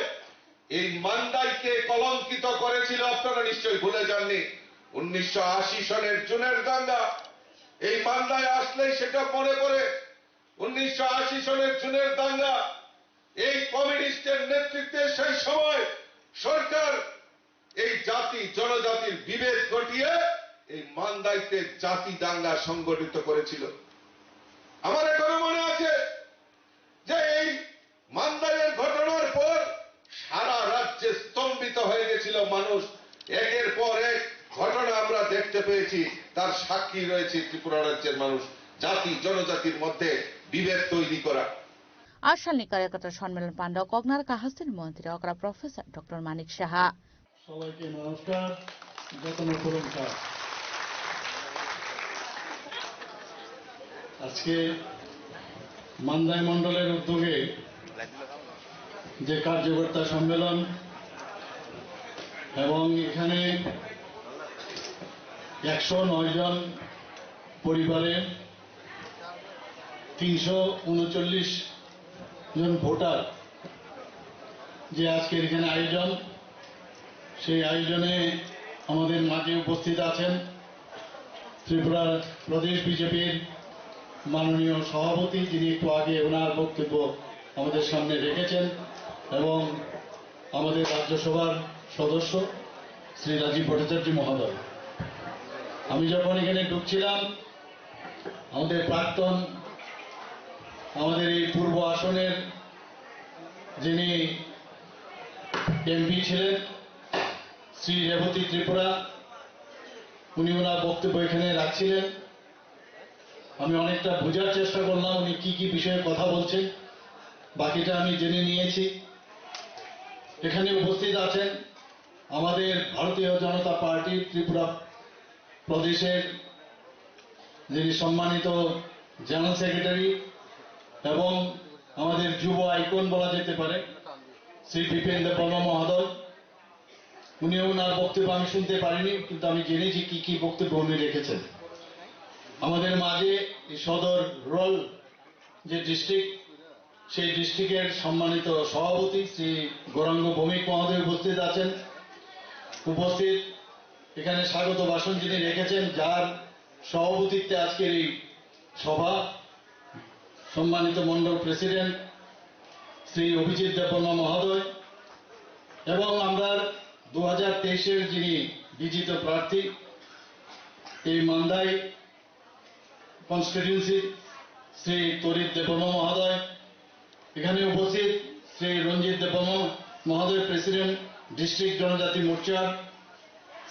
এই মান্দাইকে কলঙ্কিত করেছিল, আপনারা নিশ্চয়ই ভুলে যাননি। উনিশশো আশি সনের জুনের দাঙ্গা, এই মান্দায় আসলেই সেটা মনে পড়ে। উনিশশো আশি সনের জুনের দাঙ্গা, এই কমিউনিস্টের নেতৃত্বে সেই সময় সরকার এই জাতি জনজাতির বিভেদ ঘটিয়ে এই মান্দাইতে জাতি দাঙ্গা সংগঠিত করেছিল। আমার এখনো মনে আছে যে এই মান্দাইয়ের ঘটনার পর সারা রাজ্যে স্তম্ভিত হয়ে গেছিল মানুষ। একের পর এক ঘটনা আমরা দেখতে পেয়েছি, তার সাক্ষী রয়েছে ত্রিপুরা রাজ্যের মানুষ। জাতি জনজাতির মধ্যে বিভেদ তৈরি করা। A salni karyakarta sonmilan panda koknar kahasteni montri okra Professor Doctor Manik Saha. সবাইকে নমস্কার, যতন প্রশংসা। আজকে মান্দাই মণ্ডলের উদ্যোগে যে কার্যকর্তা সম্মেলন এবং এখানে একশো নয় জন পরিবারের তিনশো ঊনচল্লিশ জন ভোটার যে আজকের এখানে আয়োজন, সেই আয়োজনে আমাদের মাঝে উপস্থিত আছেন ত্রিপুরার প্রদেশ বিজেপির মাননীয় সভাপতি, যিনি একটু আগে ওনার বক্তব্য আমাদের সামনে রেখেছেন, এবং আমাদের রাজ্যসভার সদস্য শ্রী রাজীব ভট্টাচার্য মহোদয়। আমি যখন এখানে ঢুকছিলাম, আমাদের প্রাক্তন, আমাদের এই পূর্ব আসনের যিনি এমপি ছিলেন, শ্রী রেবতী ত্রিপুরা, উনি ওনার বক্তব্য এখানে রাখছিলেন। আমি অনেকটা বোঝার চেষ্টা করলাম উনি কি কি বিষয়ে কথা বলছেন, বাকিটা আমি জেনে নিয়েছি। এখানে উপস্থিত আছেন আমাদের ভারতীয় জনতা পার্টির ত্রিপুরা প্রদেশের যিনি সম্মানিত জেনারেল সেক্রেটারি এবং আমাদের যুব আইকন বলা যেতে পারে, শ্রী বিপিন দেববর্মা মহোদয়। উনি ওনার বক্তব্য আমি শুনতে পারিনি, কিন্তু আমি জেনেছি কি কি বক্তব্য উনি রেখেছেন। আমাদের মাঝে এই সদর রুরাল যে ডিস্ট্রিক্ট, সেই ডিস্ট্রিক্টের সম্মানিত সভাপতি শ্রী গৌরাঙ্গ ভৌমিক মহোদয় উপস্থিত আছেন। উপস্থিত এখানে স্বাগত ভাষণ যিনি রেখেছেন, যার সভাপতিত্বে আজকের এই সভা, সম্মানিত মণ্ডল প্রেসিডেন্ট শ্রী অভিজিৎ দেববর্মা মহোদয় এবং আমরা দু হাজার তেইশের যিনি বিজিত প্রার্থী এই মান্দাই কনস্টিটিউয়েন্সি শ্রী তরিৎ দেববর্মা মহোদয়, এখানে উপস্থিত শ্রী রঞ্জিত দেববর্মা মহোদয়, প্রেসিডেন্ট, ডিস্ট্রিক্ট জনজাতি মোর্চার,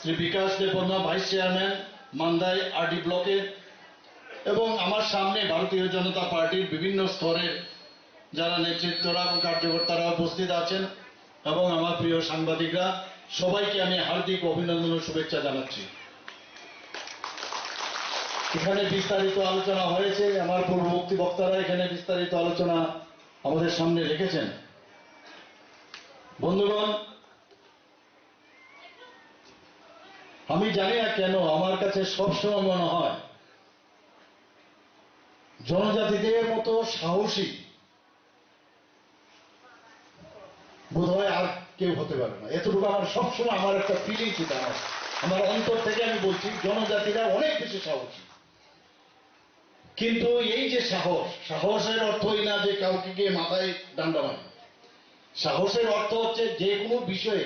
শ্রী বিকাশ দেববর্মা, ভাইস চেয়ারম্যান, মান্দাই আরডি ব্লকের, এবং আমার সামনে ভারতীয় জনতা পার্টির বিভিন্ন স্তরের যারা নেতৃত্বরা এবং কার্যকর্তারা উপস্থিত আছেন, এবং আমার প্রিয় সাংবাদিকরা, সবাইকে আমি হার্দিক অভিনন্দন ও শুভেচ্ছা জানাচ্ছি। এখানে বিস্তারিত আলোচনা হয়েছে, আমার পূর্ববর্তী বক্তারা এখানে বিস্তারিত আলোচনা আমাদের সামনে রেখেছেন। বন্ধুগণ, আমি জানি না কেন আমার কাছে সবসময় মনে হয় জনজাতিদের মতো সাহসী বোধহয় আর কেউ হতে পারে না। এতটুকু আমার সবসময় আমার একটা ফিলিংস, এটা আমার, আমার অন্তর থেকে আমি বলছি, জনজাতিরা অনেক বেশি সাহসী। কিন্তু এই যে সাহস, সাহসের অর্থ এই না যে কাউকে গিয়ে মাথায় ডান্ডা মারে। সাহসের অর্থ হচ্ছে যে কোনো বিষয়ে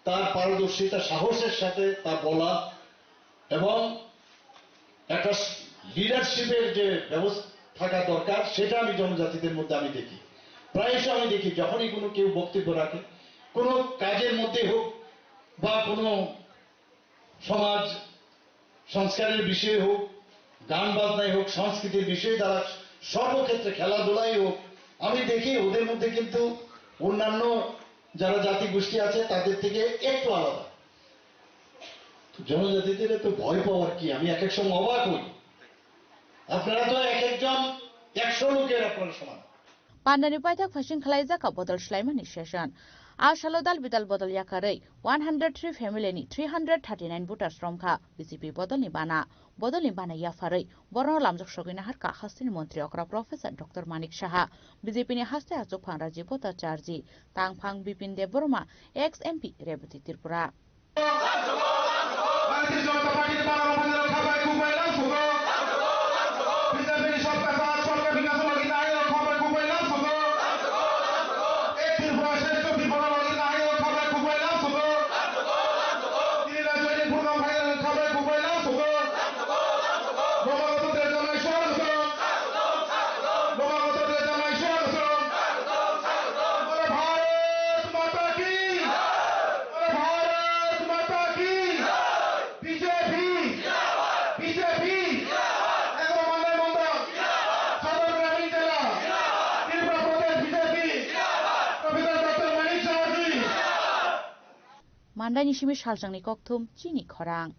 তার পারদর্শিতা, সাহসের সাথে তা বলা এবং একটা লিডারশিপের যে ব্যবস্থা থাকা দরকার, সেটা আমি জনজাতিদের মধ্যে আমি দেখি। প্রায়শই আমি দেখি, যখনই কোনো কেউ বক্তব্য রাখে, কোনো কাজের মধ্যে হোক বা কোনো সমাজ সংস্কারের বিষয়ে হোক, গান বাজনায় হোক, সংস্কৃতির বিষয়ে তারা সর্বক্ষেত্রে, খেলাধুলাই হোক, আমি দেখি ওদের মধ্যে কিন্তু অন্যান্য যারা জাতিগোষ্ঠী আছে তাদের থেকে একটু আলাদা। তো জনজাতিদের তো ভয় পাওয়ার কি? আমি এক এক সময় অবাক হই। আপনারা তো এক একজন একশো লোকের আপনারা সমান। Pandani paithak phasing khwlaijak kha bodol swlaimani session. A salo dal bidal bodol yakarwi one hundred three family ni three hundred thirty nine voters romkha B J P bodolni bana. Bodolni bana yapharwi borokno lamjak sogwi naharkha hasteni montri okra Professor Doctor Manik Saha, B J P ni haste achukphang Rajiv Bhattacharjee, tangphang Bipin Debbarma, ex M P Rebati Tripura. Bharatiya Janata Party ni para rok bini rok khabai kubai lang sugo. B J P ni Sabka Saath Sabka Vikas logi nai rok khabai kubai lang sugo. Ek Tripura Shreshtha Tripura logi nai rok khabai kubai lang sugo. Tini rajyo ni program phai rok khabai kubai lang sugo. Bomagoto Treta Naiswar Gosong. Bomagoto Treta Naiswar Gosong. Bole Bharat Mata Ki. Bole Bharat Mata Ki. B J P. B J P. Egaroh Mandai Mandal. Sadar Gramin Jela. Tripura Pradesh B J P. Professor Doctor Manik Saha Ji. Mandaini simi salsangni kokthum chini khorang.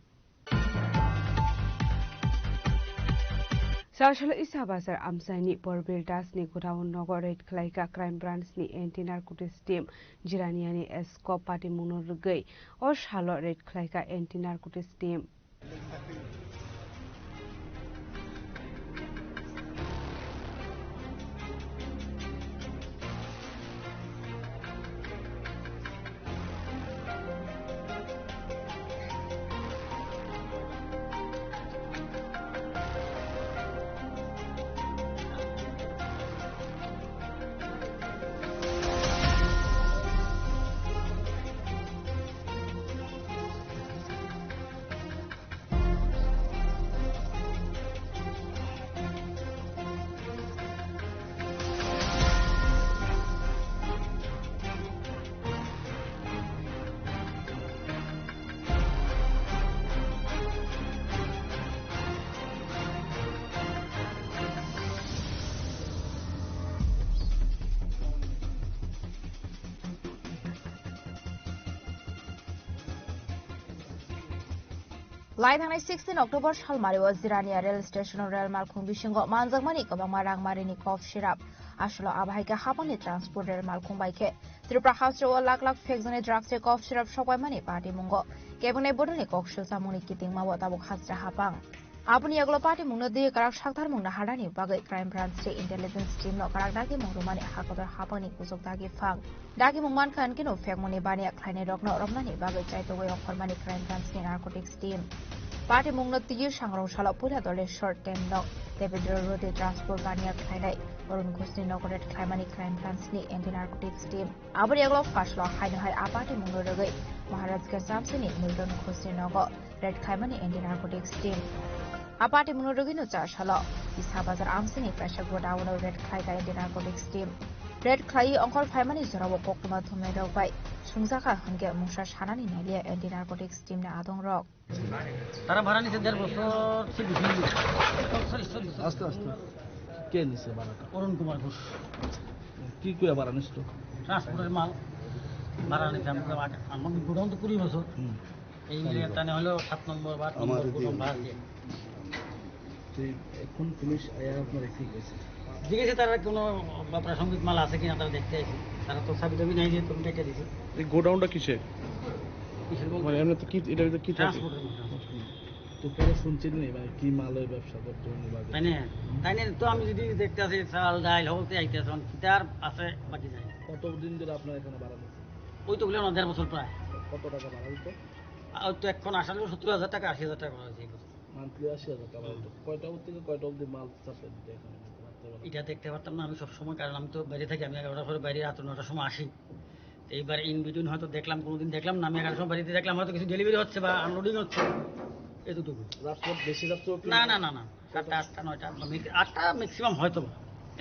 Sasalo Isa Bazar amchaini Porbil Das ni godown nogo raid khlaika Crime Branch ni Anti Narcotics Team. Jiraniani Esco patimungno rwgwi o salo raid khlaika Anti Narcotics Team. Lai thangnai sixteen October salmari o Jirania rail station o rail malkhung bisingo manjakmani kwbangma rangmarini cough syrup. Aswkno abo hai khe hapangni transport rail malkhung bai khe Tripura hasteo lakh lakh phekjaknai drugs tei cough syrup sokbaimani patimungo kebengni bodolni kok swlchamungni kitingmao tabuk hajra hapang. Aboni yagulo patimungno twi kwrak saktharmung naharnani bagwi Crime Branch tei Intelligence Team no kwrak dagimung rwmani hakotor hapangni kuchuk dagi phang. Dagimung mankha hinkhe no phekmungni baniya khlainairokno romnani bagwi chaitogwi ongkhormani Crime Branch ni Narcotics Team. Patimungno twiwi sangrong salo puila dolni short time nok Debendra Road-o transport baniya khlainai Arun Ghoshni nogo raid khlaimani Crime Branch ni Anti Narcotics Team. Aboni yagulo phaslo haino hai a patimungno rwgwi Maharajganj amchaini Milton Ghoshni nogo raid khlaimani Anti Narcotics Team. A patimungno rwgwino char salo Isa Bazar amchaini kaisa godown-o raid khlaika Anti Narcotics Team. Raid khlaiwi ongkhor phaimani jorao koktwma thumnairok bai sungjakha hwnkhe mungsa sanani nailiya anti narcotics team ni adongrok. তারা ভাড়া নিছে দেড় বছর, সে বিক্রি হয়েছে। Sorry, sorry, sorry. আস্তে আস্তে। কে নিছে ভাড়াটা? অরুণ কুমার ঘোষ। কি কইয়া ভাড়া নিছিল? ট্রান্সপোর্টের মাল ভাড়া নিছে। আমি তো আগে, আমার গোডাউন তো কুড়ি বছর। হুম। এই মিলে তানে হলো সাত নম্বর বা আট নম্বর গোডাউন ভাড়া দিয়ে। তো এখন পুলিশ আয়া আপনারা কি কইছে? জিজ্ঞেসে তারা কোনো প্রাসঙ্গিক মাল আছে কিনা তারা দেখতে আইছে। তারা তো চাবি টাবি নাই যে তুমি কেটে দিছে। এই গোডাউনটা কিসের? কিসের বলতে? মানে এমনি তো কি, এটা ভিতরে কি থাকে? ট্রান্সপোর্টের মাল। তো পরে শুনছেন নি, মানে কি মাল ওই ব্যবসা করতে উনি বাদে? তাই না? তাই না? তো আমি যদি দেখতে আসি চাল, ডাল, হলতে আইতে আসুন, কিতার আছে বাকি যাই। কতদিন ধরে আপনার এখানে ভাড়া নিচ্ছেন? ওই তো বললাম না, দেড় বছর প্রায়। কত টাকা ভাড়া দিত? আর ওই তো এখন আসালে সত্তর হাজার টাকা, আশি হাজার টাকা ভাড়া হয়েছে এই বছর। মান্থলি আশি হাজার টাকা হতো। কয়টা অবধি থেকে কয়টা অবধি মাল সাপ্লাই দিতে এখানে রাত্রেবেলা? এটা দেখতে পারতাম না আমি সব সময়, কারণ আমি তো বাইরে থাকি। আমি এগারোটার পরে বাইরে রাত নটার সময় আসি। তো এইবার ইন বিটুইন হয়তো দেখলাম, কোনোদিন দেখলাম না, আমি এগারোটার সময় বাড়িতে দেখলাম হয়তো কিছু ডেলিভারি হচ্ছে বা আনলোডিং হচ্ছে, এতটুকু। রাত্রে বেশি রাত্রেও কি না, না, না, না, সাতটা, আটটা, নয়টা, আটটা, ম্যাক্স-, আটটা ম্যাক্সিমাম হয়তো বা।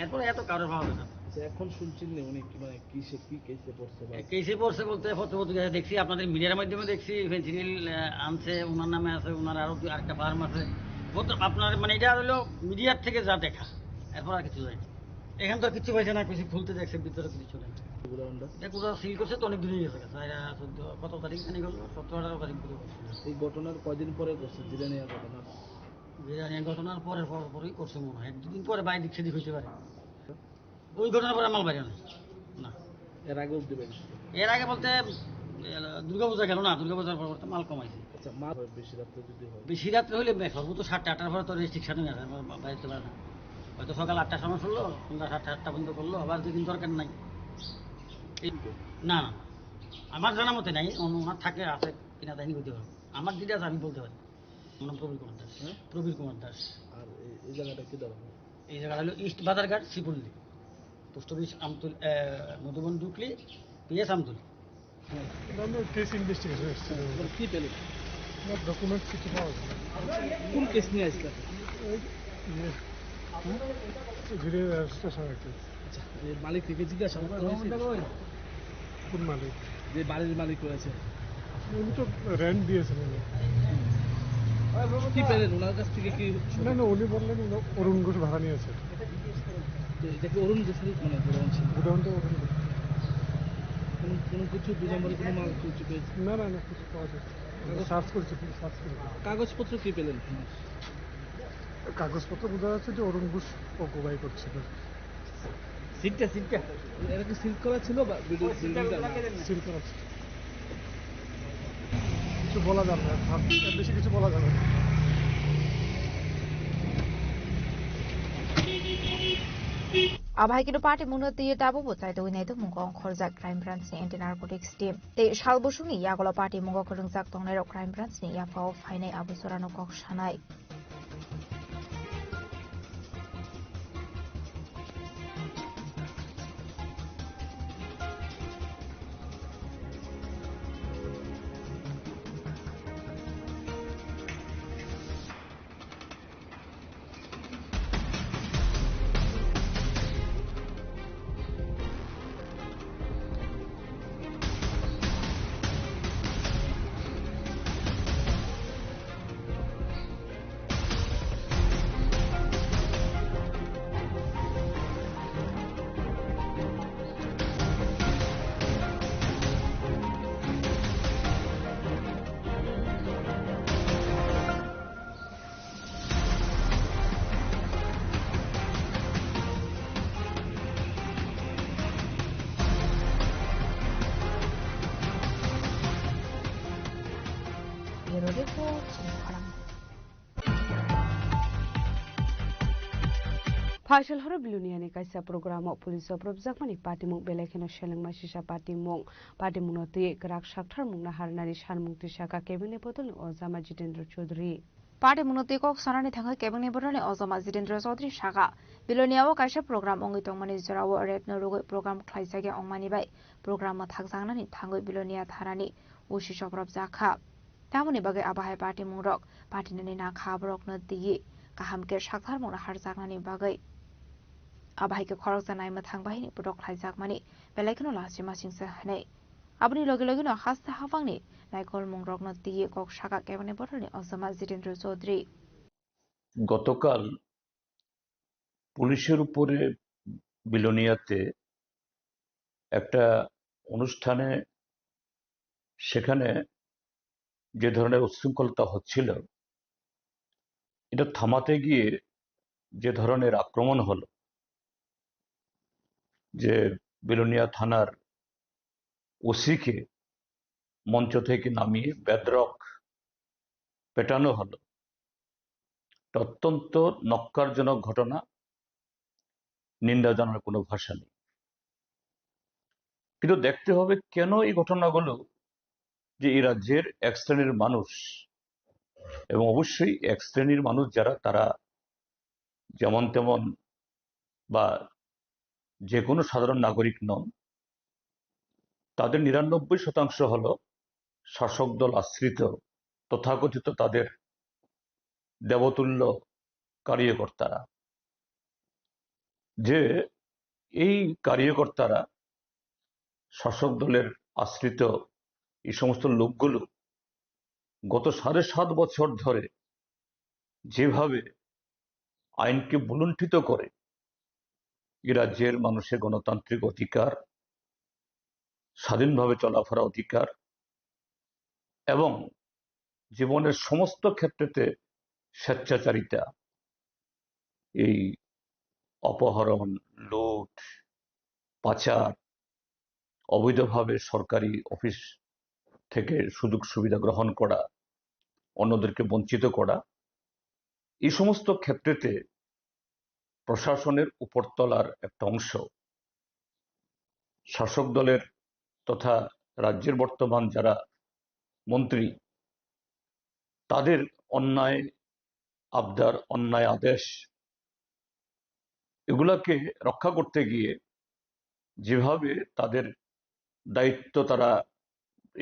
এরপরে এত কারোর পাওয়া যায় না। আচ্ছা, এখন শুনছেন নি উনি কি, মানে, কিসে, কি কেসে পড়ছে বা? এ, কেসে পড়ছে বলতে পত্র পত্রিকায় দেখছি, আপনাদের মিডিয়ার মাধ্যমে দেখছি, ফেন্সিডিল, আহ, আনছে, ওনার নামে আছে, ওনার আরো দুই আরেকটা ফার্ম আছে। বলতে আপনার, মানে, এটা হলো মিডিয়ার থেকে যা দেখা, এরপর আর কিছু জানি না। এখান তো আর কিচ্ছু পাইছে না, কিছু খুলতে দেখছে, ভিতরে কিছু ছিল না। পুরো আমরা এটা পুরো সিল করছে তো অনেক দিন হয়ে গেছে, চার, চোদ্দ, কত তারিখ জানি গেল, সতেরো আঠারো তারিখ পুরো করছে। এই ঘটনার কয়দিন পরে করছে, জিরানিয়া ঘটনা? জিরানিয়া ঘটনার পরে পর পরই করছে মনে হয়, এক দুদিন পরে বাইরে দিক সেদিক হইতে পারে। ওই ঘটনার পরে আমার বাইরে না। না। এর আগে অবধি বাইরে ছিল? এর আগে বলতে, এ, দুর্গাপূজা গেল না, দুর্গাপূজার পর পর তো মাল কমাইছে। আচ্ছা, মাল হয় বেশি রাত্রে যদি হয়? বেশি রাত্রে হইলে বে-, সর্বোচ্চ সাতটা আটটার পরে তো রেস্ট্রিকশন হয়ে যায়, আমার বা-, বাইরে তো পারে না। হয়তো সকাল আটটার সময় করলো, সন্ধ্যা সাতটা আটটা পর্যন্ত করলো, আবার দুই দিন দরকার নাই। এই, না, না, আমার জানা মতে নাই, অন্য ওনার থাকে, আছে কিনা তাই বলতে পারবো। আমার ডিটেলস আমি বলতে পারি। আমার নাম প্রবীর কুমার দাস। হ্যাঁ? প্রবীর কুমার দাস। আর এই, এই জায়গাটা কি দাঁড়ানো? এই জায়গাটা হলো ইস্ট বাজারঘাট, শ্রীপল্লী, পোস্ট অফিস আমতল-, এ, মধুবন ডুকলি, পিএস আমতলি। হ্যাঁ। আমরা কেস ইনভেস্টিগেশন এসেছি। এবার কি পেলেন? না, ডকুমেন্টস কিছু পাওয়া যায় না। কোন কেস নিয়ে আসলেন? এই, ইয়ে, হুম? ঘিরে রেজিস্ট্রেশন আর কি। আচ্ছা, এর মালিক থেকে জিজ্ঞাসা করা হয়েছে? কোন মালিক? যে বাড়ির মালিক রয়েছে। উনি তো রেন্ট দিয়েছেন উনি। কি পেলেন ওনার কাছ থেকে? কি না, না, উনি বললেন উনি অরুণ ঘোষ ভাড়া নিয়েছে। তো এটা কি অরুণ ঘোষের মানে গোডাউন ছিল? গোডাউন তো অরুণ ঘোষ। কোনো, কোনো কিছু দুই নম্বরে কোনো মাল কিছু পেয়েছে? না, না, না, কিছু পাওয়া যাচ্ছে না। সার্চ করেছি, পুলিশ সার্চ করেছে। কাগজপত্র কি পেলেন? কাগজপত্র বোঝা যাচ্ছে যে অরুণ ঘোষ অকুপাই করছিল। সিটটা, সিটটা। এটা কি সিল করা ছিল বা বিল্ডিং, বিল্ডিংটা? সিল করা ছিল। কিছু বলা যাবে না, আর বেশি কিছু বলা যাবে না। Abo hai kheno party mungno twiwi tabukbo chaitogwi naitongmung ongkhorjak Crime Branch ni Anti Narcotics team. Tei sal bosongni yagulo party mungo kwrwngjak tongnairok Crime Branch ni yaphao phainai abo jorano kok sanai. Bureau Report, Chini Khorang. Phaisal horo Biloniani kaisa program o police o phurupjakmani patimung belai kheno selengma sisa patimung. Patimungno twi kwrak saktharmungno harnani sanmung twi sakha kebengni bodolni ojama Jitendra Chaudhary. Patimungno twi kok sanani thangwi kebengni bodolni ojama Jitendra Chaudhary sakha, Bilonia o kaisa program wngwi tongmani jorao rape no rwgwi program khlaijak ya wngmani bai program mwthakjaknani thangwi Bilonia thanani O C choprapjak kha. Tamoni bagwi abo hai patimungrok patinani nakha aborokno twiwi kaham khe saktharmungno harjaknani bagwi. Abo hai khe khoroksa naima thang bahini borok khlaijakmani belai kheno lachima singsa hinwi. Aboni logi logino haste haphangni naikolmungrokno twiwi kok sakha cabinet bodolni ojama Jitendra Chaudhary. গতকাল পুলিশের উপরে বিলোনিয়াতে একটা অনুষ্ঠানে, সেখানে যে ধরনের উচ্ছৃঙ্খলতা হচ্ছিল, এটা থামাতে গিয়ে যে ধরনের আক্রমণ হলো, যে বিলোনিয়া থানার ওসিকে মঞ্চ থেকে নামিয়ে বেধড়ক পেটানো হলো। এটা অত্যন্ত ন্যক্কারজনক ঘটনা, নিন্দা জানার কোনো ভাষা নেই। কিন্তু দেখতে হবে কেন এই ঘটনাগুলো, যে এই রাজ্যের এক শ্রেণীর মানুষ, এবং অবশ্যই এক শ্রেণীর মানুষ যারা, তারা যেমন তেমন বা যে কোনো সাধারণ নাগরিক নন, তাদের নিরানব্বই শতাংশ হলো শাসক দল আশ্রিত তথাকথিত তাদের দেবতুল্য কার্যকর্তারা। যে এই কার্যকর্তারা শাসক দলের আশ্রিত এই সমস্ত লোকগুলো গত সাড়ে সাত বছর ধরে যেভাবে আইনকে ভূলুণ্ঠিত করে এই রাজ্যের মানুষের গণতান্ত্রিক অধিকার, স্বাধীনভাবে চলাফেরা অধিকার এবং জীবনের সমস্ত ক্ষেত্রেতে স্বেচ্ছাচারিতা, এই অপহরণ, লুট, পাচার, অবৈধভাবে সরকারি অফিস থেকে সুযোগ সুবিধা গ্রহণ করা, অন্যদেরকে বঞ্চিত করা, এই সমস্ত ক্ষেত্রেতে প্রশাসনের উপরতলার একটা অংশ শাসক দলের তথা রাজ্যের বর্তমান যারা মন্ত্রী, তাদের অন্যায় আবদার, অন্যায় আদেশ, এগুলাকে রক্ষা করতে গিয়ে যেভাবে তাদের দায়িত্ব তারা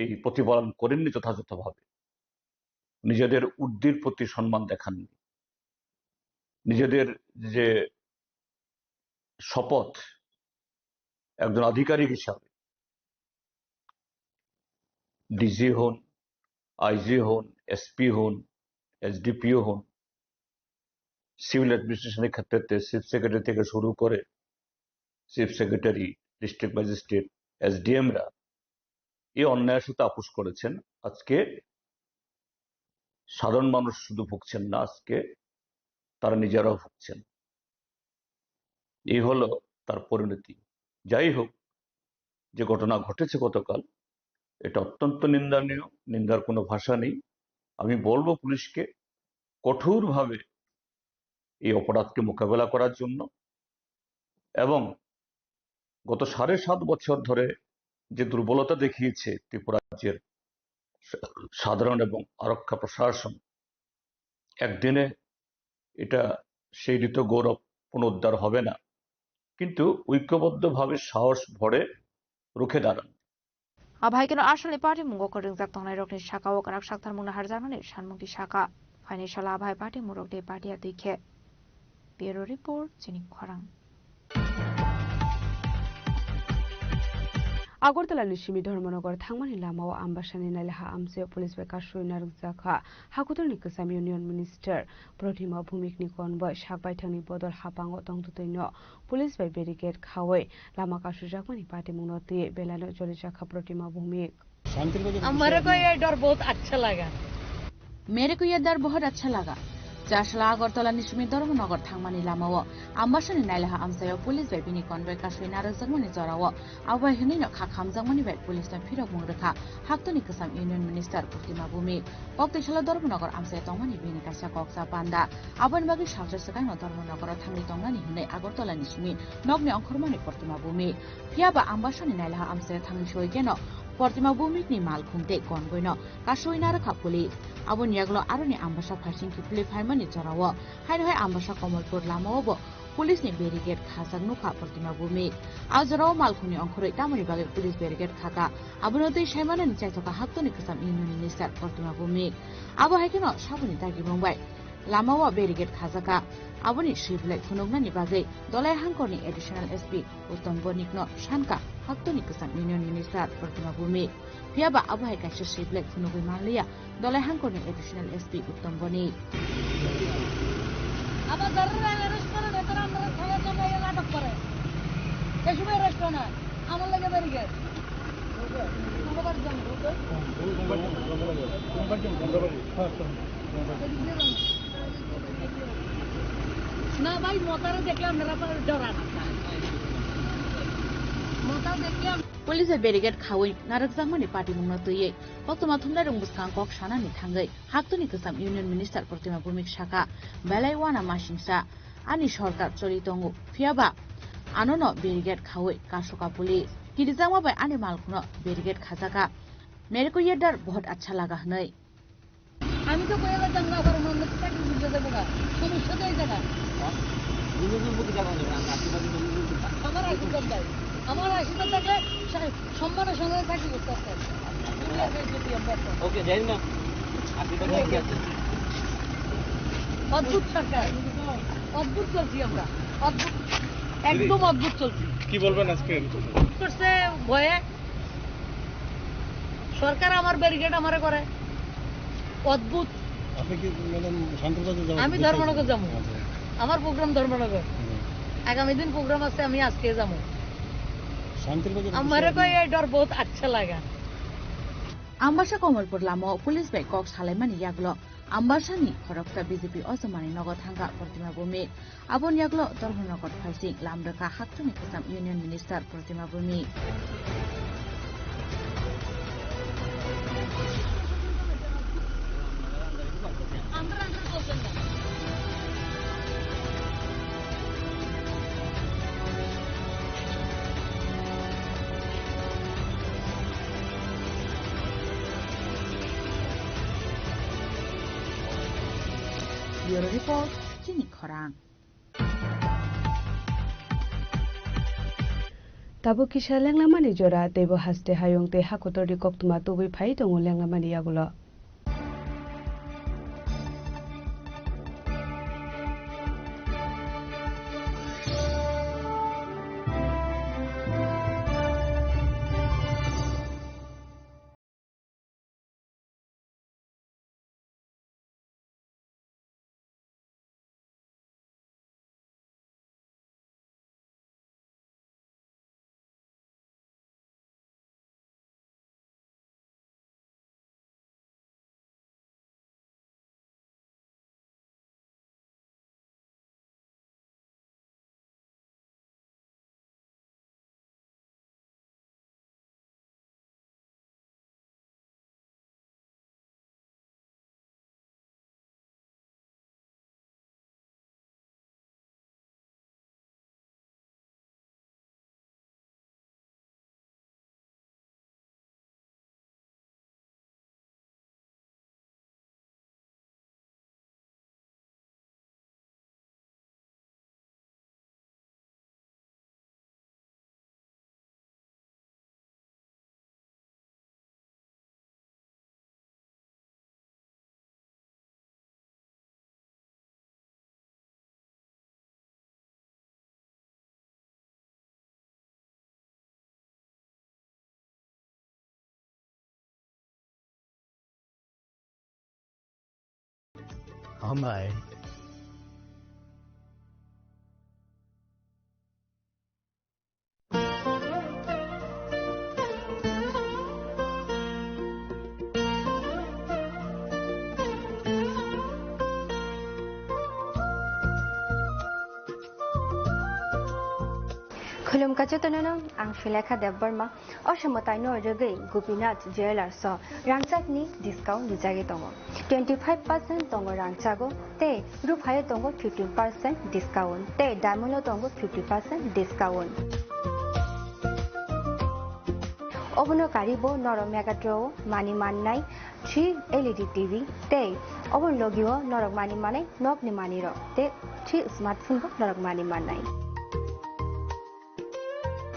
এই প্রতিপালন করেননি যথাযথভাবে, নিজেদের ঊর্ধ্বের প্রতি সম্মান দেখাননি, নিজেদের যে শপথ একজন আধিকারিক হিসাবে, ডিজি হন, আইজি হন, এসপি হন, এসডিপিও হন, সিভিল অ্যাডমিনিস্ট্রেশনের ক্ষেত্রে চিফ সেক্রেটারি থেকে শুরু করে চিফ সেক্রেটারি, ডিস্ট্রিক্ট ম্যাজিস্ট্রেট, এসডিএমরা এই অন্যায়ের সাথে আপোষ করেছেন। আজকে সাধারণ মানুষ শুধু ভুগছেন না, আজকে তারা নিজেরাও ভুগছেন। এই হলো তার পরিণতি। যাই হোক, যে ঘটনা ঘটেছে গতকাল, এটা অত্যন্ত নিন্দনীয়, নিন্দার কোনো ভাষা নেই। আমি বলবো পুলিশকে কঠোরভাবে এই অপরাধকে মোকাবেলা করার জন্য এবং গত সাড়ে সাত বছর ধরে যে দুর্বলতা দেখিয়েছে ত্রিপুরা রাজ্যের সা-, সাধারণ এবং আরক্ষা প্রশাসন, একদিনে এটা সেই হৃত গৌরব পুনরুদ্ধার হবে না, কিন্তু ঐক্যবদ্ধভাবে সাহস ভরে রুখে দাঁড়ান। Abo hai kheno Asalni party mungo kwrwngjak tongnairokni saka-o kwrak sakthar mungna harjaknani sanmungni saka. Phainai salo abo hai party mungrokni party atwi khe. Bureau Report, chini khorang. Agartala ni simi Dharmanagar thangmani lamao Ambasani Nailaha amchaio police bai kasui narwkjakha. Hakutorni kwcham Union Minister Protima Bhumik ni convoy sak baithangni bodol hapango tongtwtwino police bai barricade khawi lama kasujakmani patimungno twiwi belano cholijakha Protima Bhumik. हमारे को ये डर बहुत अच्छा लगा। मेरे को ये डर बहुत अच्छा लगा। Chasla Agartala ni simi Dharmanagar thangmani lamao Ambasani Nailaha amchaio police bai bini convoy kasui narwkjakmani jorao abo hai hwnwino kha khamjakmani bai police no phirokmung rwkha Haktoni kwcham Union Minister Protima Bhumik. Koktwi salo Dharmanagar amchaio tongmani bini kaisa koksa panda. Aboni bagwi salsa swkangno Dharmanagaro thangwi tongnani hwnwi Agartala ni simi nokni ongkhormani Protima Bhumik. Phiya ba Ambasani Nailaha amchaio thangwi soi kheno Protima Bhumik ni malkhung tei convoy no kasui narwkha police. Aboni yagulo aroni Ambasa phaising kiphilwi phaimani jorao haino hai Ambasa Kamalpur lamao bo police ni barricade khajak nukha Protima Bhumik. A jorao malkhungni ongkhorwi tamoni bagwi police barricade khaka, abono twi saimanani chaithoka Haktoni kwcham Union Minister Protima Bhumik. Abo hai kheno saboni dagimung bai lamao barricade khajakha. Aboni swi belai phunuknani bagwi Dolai Hangkorni Additional S P Uttom Bonikno sankha Haktoni Kwcham Union Minister Pratima Bhumik. Phiyaba abo hai kaisa swi belai phunugwi manliya Dolai Hangkorni Additional S P Uttom Bonik. আমার যারা রেস্টুরেন্ট, তারা আমরা খাওয়ার জন্য এরা নাটক করে। এই সময় রেস্টুরেন্ট, আমার লাগে ব্যারিকেড। না ভাই, মতারে দেখলে আপনারা পারে ডরান। মতা দেখলে আম- Police bai barricade khawi narwkjakmani patimungno twiwi koktwma thumnairok bwskang kok sanani thangwi Haktoni Kwcham Union Minister Pratima Bhumik sakha, belai wana masingsa ani sorkar choli tongo, phiyaba anono barricade khawi kasoka police. Kirijakma bai ani malkhungno barricade khajakha. Mere ko ye dar bahut acha laga hwnwi. আমি তো কইলা জানলা আবার অন্য চাকরি খুঁজে দেবো না। সমস্যা তো এই জায়গা। আমার আশীর্বাদ চাই। আমার আশীর্বাদ থাকলে সা-, সম্মানের সঙ্গে চাকরি করতে পারতাম। দুনিয়াতে যদি আমরা একটা ওকে, যাই না। আশীর্বাদ কি আছে? অদ্ভুত সরকার। অদ্ভুত চলছি আমরা। অদ্ভুত। একদম অদ্ভুত চলছি। কি বলবেন আজকে? করছে ভয়ে। সরকার আমার ব্যারিকেড আমারে করে। অদ্ভুত। আপনি কি, ম্যাডাম, শান্তির বাজার যাবেন? আমি ধর্মনগর যাবো। আচ্ছা। আমার প্রোগ্রাম ধর্মনগর। হুম। আগামী দিন প্রোগ্রাম আছে, আমি আজকে যাবো। শান্তির বাজার আমারে কয়, "এই ডর বহুত আচ্ছা লাগা।" Ambasa Komolpur lamao police bai kok salaimani yagulo Ambasani khoroksa B J P ojomani nogo thangkha Pratima Bhumik. Aboni yagulo Dharmanagar phaising lam rwkha Haktoni Kwcham Union Minister Pratima Bhumik. Bureau Report, Chini Khorang. Tabuk kisa lenglamani jora, teibo haste hayung tei hakotorni koktwma tubui phai tongo lenglamani yagulo. Hambai. Khulumkha jotono no, ang Sulekha Debbarma. O somoi taino rwgwi Gopinath Jewellers o rangchakni discount rijagwi tongo. Twenty five percent tongo rangchago tei ruphaio tongo fifteen percent discount tei diamond o tongo fifty percent discount. Obono karibo norok Megatron o mani mannai three L E D T V tei oboni logio norok mani manai nokni manirok tei three smartphone bo norok mani mannai.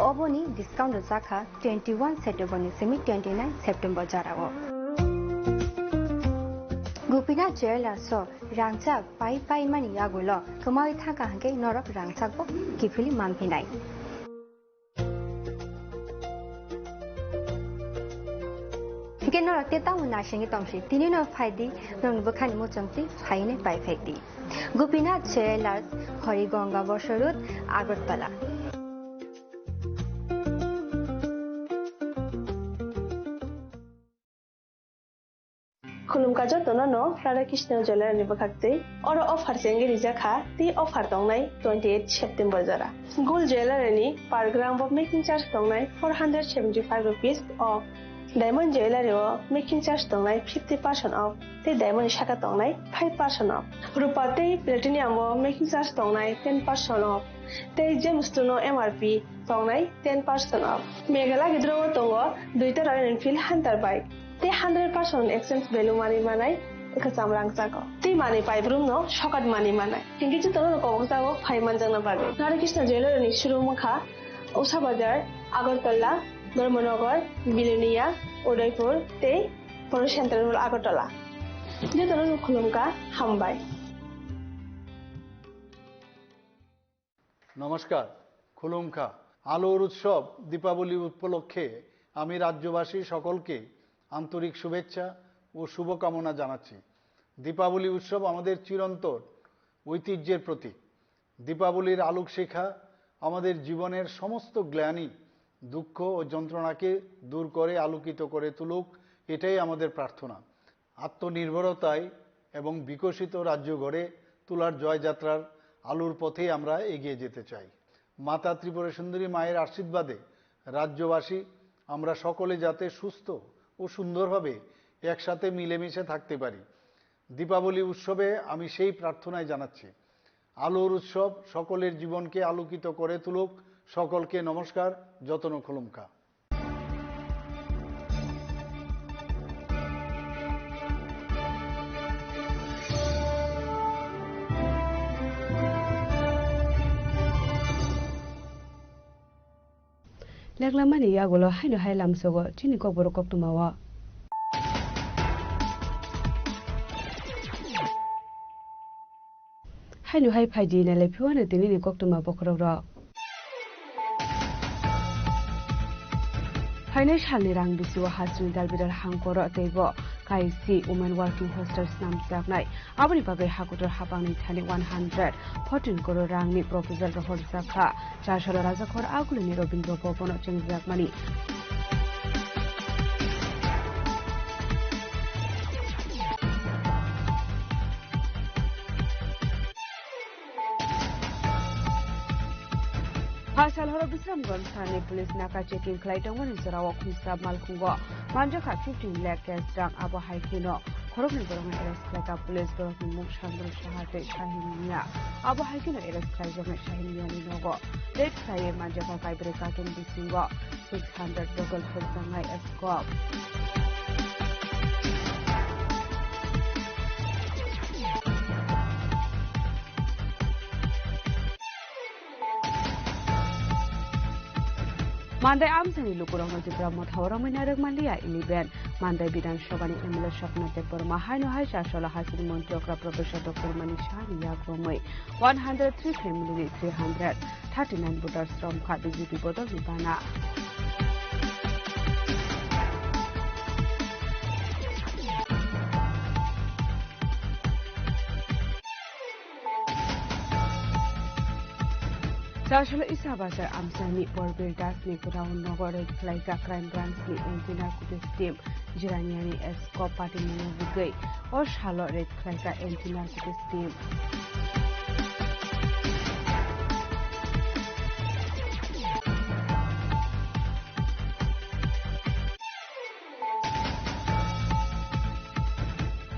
Oboni discount rwjakha twenty one September ni simi twenty nine September jorao. Gopinath Jewellers o rangchak pai pai mani yagulo kwmawi thangkha hwnkhe norok rangchakbo kiphilwi manphinai. Hwnkhe norok tei tamo naisingwi tongsi, tinino phaidi, norokni bwkhani muchungtwi phainwi pai phaidi. Gopinath Jewellers, Harigonga Bosor Road, Agartala. Khulumkha jotono no Radha Krishna Jewellery ni bwkhak twi. Oro offer chengwi rijak kha, tei offer tongnai twenty eight September jora. Gold Jewellery ni per gram bo making charge tongnai four hundred seventy five rupees off. Diamond Jewellery o making charge tongnai fifty percent off, tei diamond ni saka tongnai five percent off. Rupa tei platinum o making charge tongnai ten percent off, tei Gemstone o M R P tongnai ten percent off. Meghalaya gidro o tongo duita Royal Enfield Hunter bike. Tei hundred percent exchange value manwi manai kwcham rangchago. Tei manwi paibrumno sokat manwi manai. Hinkhe jotono kobokjago phai manjakna bagwi. Radha Krishna Jewellery ni showroom wngkha Usha Bazar, Agartala, Dharmanagar, Bilonia, Udaipur tei Polo Central Mall Agartala. Jotono khulumkha, hambai. নমস্কার, খুলুমখা। আলোর উৎসব দীপাবলি উপলক্ষে আমি রাজ্যবাসী সকলকে আন্তরিক শুভেচ্ছা ও শুভকামনা জানাচ্ছি। দীপাবলি উৎসব আমাদের চিরন্তন ঐতিহ্যের প্রতীক। দীপাবলির আলোকশিখা আমাদের জীবনের সমস্ত গ্লানি, দুঃখ ও যন্ত্রণাকে দূর করে আলোকিত করে তুলুক, এটাই আমাদের প্রার্থনা। আত্মনির্ভরতায় এবং বিকশিত রাজ্য গড়ে তোলার জয়যাত্রার আলোর পথেই আমরা এগিয়ে যেতে চাই। মাতা ত্রিপুরা সুন্দরী মায়ের আশীর্বাদে রাজ্যবাসী আমরা সকলে যাতে সুস্থ ও সুন্দরভাবে একসাথে মিলেমিশে থাকতে পারি, দীপাবলি উৎসবে আমি সেই প্রার্থনাই জানাচ্ছি। আলোর উৎসব সকলের জীবনকে আলোকিত করে তুলুক। সকলকে নমস্কার, যতন খুলুমখা। Leklamani yagulo haino hai lamsogo chini kokborok koktwmao. Haino hai phaidi nailai phiwano tinini koktwma bokhorokrok. Phainai salni rang bisio hasteni dalbidal hangkoro teibo kaisi Women Working Hostel snamjaknai. Aboni bagwi hakutor hapangni thani one hundred fourteen crore rangni proposal rohorjak kha. Char salo Rajakhor Agulini Rabindra Bhavan-o chengjakmani. Phasal horo Bisramganj thani police naka checking khlai tongmani jorao khumsa malkhungo manjakha fifteen lakh cash rang. Abo hai kheno khoroknwi borokno arrest khlaikha police, borokni mung Sandru Saha tei Shahin Miya. Abo hai kheno arrest khlaijaknai Shahin Miyani nogo raid khlaiwi manjakha kaibrwi carton bisingo six hundred bottle phurjaknai scope. Mandai amchaini lukurokno Tipra Motha o romwi narwk manliya eleven. Mandai Bidhan Sabhani M L A Swapna Debbarma haino hai char salo hasteni montri okra Professor Doctor Manik Sahani yak romwi one hundred three family ni three hundred thirty nine voters romkha B J P bodolni bana. Char salo Isa Bazar amchaini Porbil Dasni ground nogo raid khlaikha Crime Branch ni Anti Narcotics Team. Jiraniani scope patimungno bwgwi o salo raid khlaikha Anti Narcotics Team.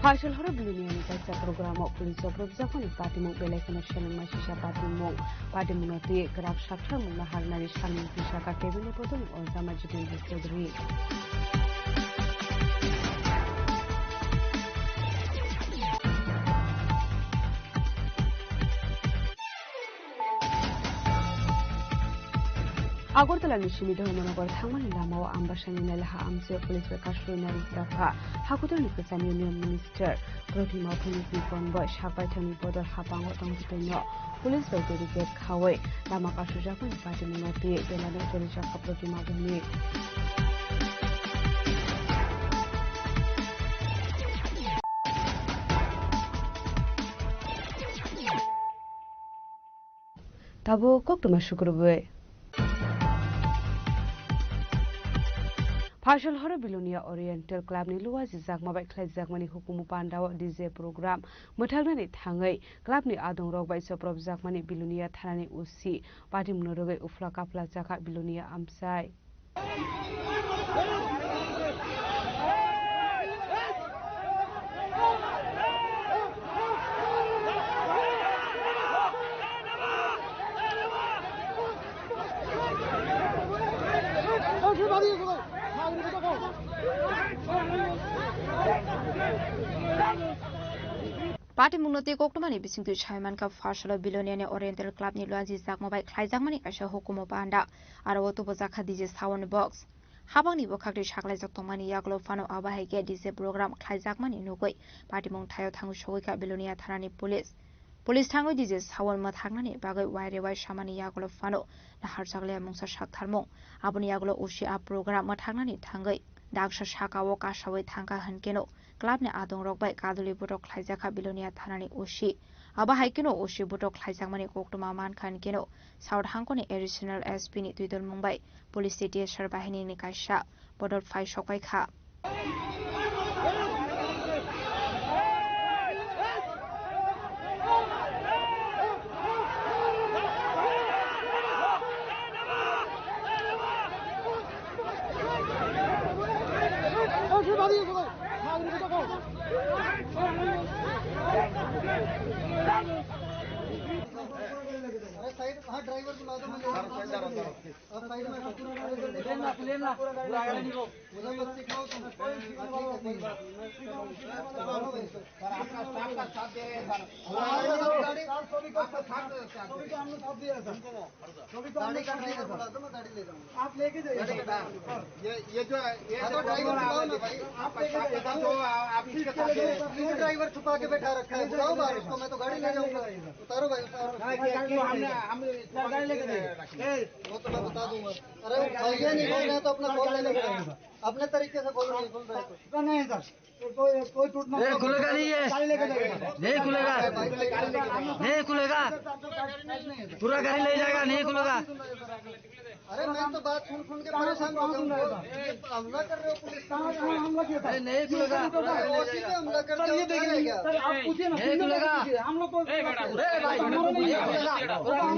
Phasal horo Bilonia ni kaisa program o police rok rwbwjakmani patimung belai kheno selengma sisa patimung. Patimung no twi kwrak sakthar mungna harnani salmung twi saka cabinet bodolni ojama Jitendra Chaudhary. Agartala ni simi Dharmanagar thangmani lamao Ambasani Nailaha amchai police bai kasulwi nari dopha. Hakutorni kwchangni Union Minister Pradyumna Phumi bai sak baithangni bodol hapango tongtwtwino police bai barricade khawi lama kasujakmani patimungno twi belano cholijakha Pradyumna Phumi. Tabuk koktwma sukrubwi. Phasal horo Bilonia Oriental Club ni luajijakma bai khlaijakmani hukumu pandao D J program mwthaknani thangwi club ni adongrok bai chopropjakmani Bilonia thanani O C patimungno rwgwi uphla kaphla chakha Bilonia amchai. Patimungno tei koktwmani bisingtwi sai mankha, phasalo Biloniani Oriental Club ni luajijakma bai khlaijakmani kaisa hukumu panda, aro o tubujakha D J sound box. Habangni bwkhak twi saklaijak tongmani yagulo phano abo hai khe D J program khlaijakmani nugwi patimung thaio thangwi sogwi kha Bilonia thanani police. Police thangwi D J sound mwthaknani bagwi wairewai samani yagulo phano naharjakliya mungsa saktharmung. Aboni yagulo O C a program mwthaknani thangwi daksa sakao kasawi thangkha hwnkeno club ni adongrok bai kaduli botok khlaijakha Bilonia thanani O C. Abo hai kheno O C botok khlaijakmani koktwma mankha hwnkeno South hangkoni Additional S P ni twidulmung bai police tei T S R bahini ni kaisa bodol phai sokpai kha. अरे साइड, हाँ, ड्राइवर बुला दो, मैं ले रहा हूँ। आप साइड में रखो। लेना, लेना, पूरा गाड़ी लेना। मुझे बस सिखाओ तुम। हाँ, ठीक है, कोई बात नहीं। मैं सिखाऊँ, सिखाऊँ। चलो भाई, सर। सर, आपका स्टाफ का साथ दे रहे हैं, सर। हमारे साथ गाड़ी, सर, सभी को आपका साथ, सभी को हमने साथ दिया है, सर। सभी को हमने गाड़ी साथ दिया है, सर। बुला दो, मैं गाड़ी ले जाऊँगा। आप लेके जाइए, गाड़ी सर। का? सर। ये, ये जो, ये हाँ, जो तो ड्राइवर बुलाओ ना भाई। आप लेके जाइए, सर। जो, आप इसके साथ दे रहे हैं। क्यों ड्राइवर छुपा के बैठा रखा है? बुलाओ बाहर उसको, मैं तो गाड़ी ले जाऊँगा। उतारो भाई, उतारो। हाँ, क्या, क्यों हमने, हम इस गाड़ी लेके जाइए। वो तो मैं बता दूंगा। अरे, भैया नहीं बोल रहे हैं तो अपना कॉल ले लेंगे। अपने तरीके से बोल रहे हैं, बोल रहे हैं तो। नहीं, नहीं, सर। कोई, कोई टूट ना। ए, खुलेगा नहीं ये। गाड़ी लेके जाइए। नहीं खुलेगा। नहीं खुलेगा। पूरा गाड़ी ले जाएगा, नहीं खुलेगा। अरे, मैं तो बात सुन सुन के परेशान हो गया हूँ। ये हमला कर रहे हो पुलिस। कहाँ, कहाँ हमला किया था? अरे, नहीं खुलेगा। अरे, ओसी पे हमला कर दिया, सर, ये देखिए, क्या? सर, आप पूछिए ना, नहीं खुलेगा। हम लोग को ए, भाई, हमारा नहीं है।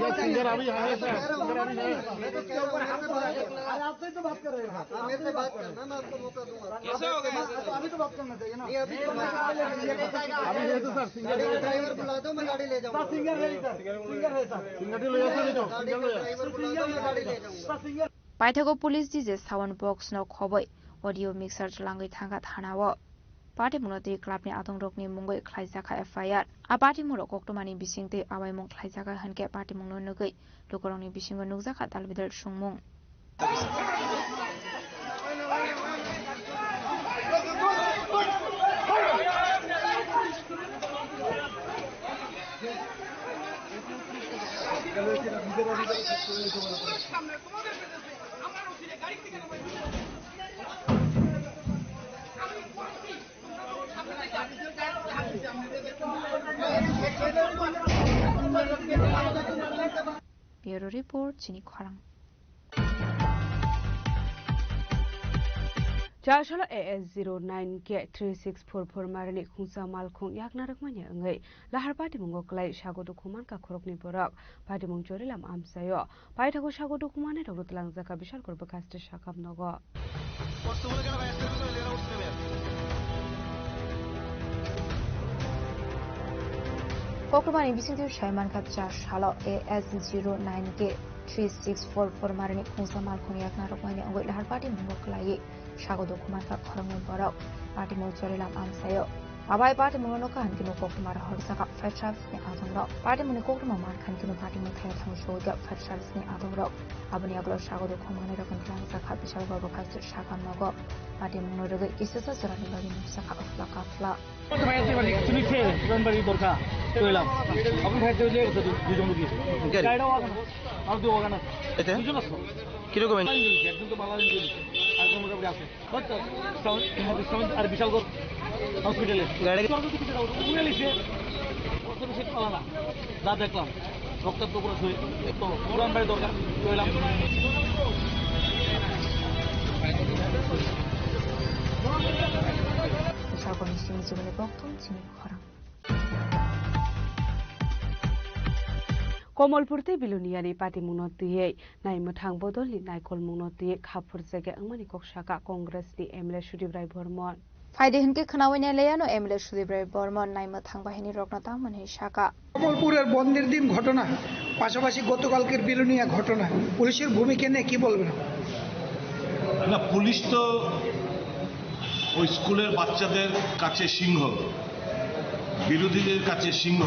ये सिंगर अभी है, सर। सिंगर अभी है। मैं तो कह रहा हूँ, मेरे से बात, अरे, आपसे ही तो बात कर रहे हैं। हाँ, मेरे से बात करना, मैं आपको मौका दूंगा। कैसे हो गए? तो अभी तो बात करना चाहिए ना। नहीं, अभी तो मैं अभी ये तो सर, सिंगर गाड़ी का ड्राइवर बुला दो, मैं गाड़ी ले जाऊंगा। सर, सिंगर है, सर। सिंगर है, सर। सिंगर ले जाओ, सर, ले जाओ। गाड़ी का ड्राइवर बुला दो, मैं गाड़ी ले जाऊंगा। Sir, singer. Paithago police D J sound box no khoboi audio mixer chlangwi thangkha thana o. Patimungno twi club ni adongrokni mungwi khlaijakha F I R. A patimung rok koktwmani bisingtwi awaimung khlaijakha hwnkhe patimungno nugwi lukurokni bisingo nukjakha dalbidal songmung. Bureau Report, Chini Khorang. Chasalo A S zero nine K three six four four marini khungsa malkhung yakna rwkmani wngwi lahar patimungo kwlai sago dukhu mankha khoroknwi borok. Patimung Chorilam amchaio paithago sago dukhu manwirokno twlangjakha Bishalgarh bwkhaste sakam nogo. Koktwmani bisingtwi sai mankha, chasalo A S zero nine K three six four four marini khungsa malkhung yakna rwkmani wngwi lahar patimungo kwlaiwi sago dukhu mankha khoroknwi borok. Patimung Chorilam amchaio Abai patimungno nokha hinkhe no koktwma rohorjak fire service ni adongrok. Patimungni koktwma mankha hinkhe no patimung thaio thango sogwi fire service ni adongrok. Aboni yagulo sagoro khongmanai rokni tlangjak kha, bisal borok kha sakha nogo. Patimungno rwgwi kisisa jorani bagwi nukjak kha kaphla kaphla. তুমি কে? কোন বাড়ি দরকার? কইলাম। আপনি ভাই তুই লিয়ে গেছে দুই-, দুজন রুগী। গাড়ি? গাড়িটা ওখানে। আর দুই ওখানে আছে। এতে? দুজন আছে। কিরকম? একজন তো বালা ইঞ্জুরি। আর কোন মোটামুটি আছে। সাউন্ড, সাউন্ড আর বিশালগড় হসপিটালে। গাড়ি? তোর যদি কিছু দাও, উড়ে লিখে। অত বেশি পালা না। যা দেখলাম, রক্তাক্ত পুরো শরীর। তো পুরান বাড়ি দরকার, কইলাম। Sagoni simi jiboni koktwma chini khorang. Komolpur tei Biloniani patimungno twiwi naimwthang bodolni naikolmungno twiwi kha phurjakya wngmani kok sakha Congressni M L A Sudip Rai Bormon. Phaidi hinkhe khnaui nailaiano M L A Sudip Rai Bormon naimwthang bahinirokno tangmani sakha. কমলপুরের বন্ধের দিন ঘটনা, পাশাপাশি গতকালকের বিলোনিয়া ঘটনা, পুলিশের ভূমিকা নিয়ে কি বলবেন? না, পুলিশ তো ওই স্কুলের বাচ্চাদের কাছে সিংহ, বিরোধীদের কাছে সিংহ,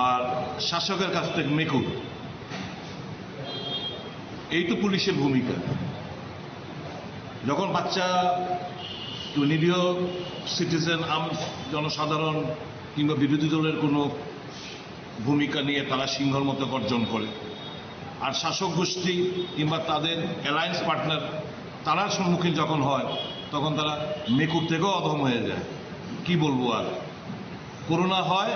আর শাসকের কাছ থেকে মেকুর। এই তো পুলিশের ভূমিকা। যখন বাচ্চা, কেউ নিরীহ সিটিজেন, আম জনসাধারণ কিংবা বিরোধী দলের কোনো ভূমিকা নিয়ে তারা সিংহর মতো গর্জন করে, আর শাসক গোষ্ঠী কিংবা তাদের অ্যালায়েন্স পার্টনার তারা সম্মুখীন যখন হয়, তখন তারা মেকুর থেকেও অধম হয়ে যায়। কি বলবো আর? করোনা হয়,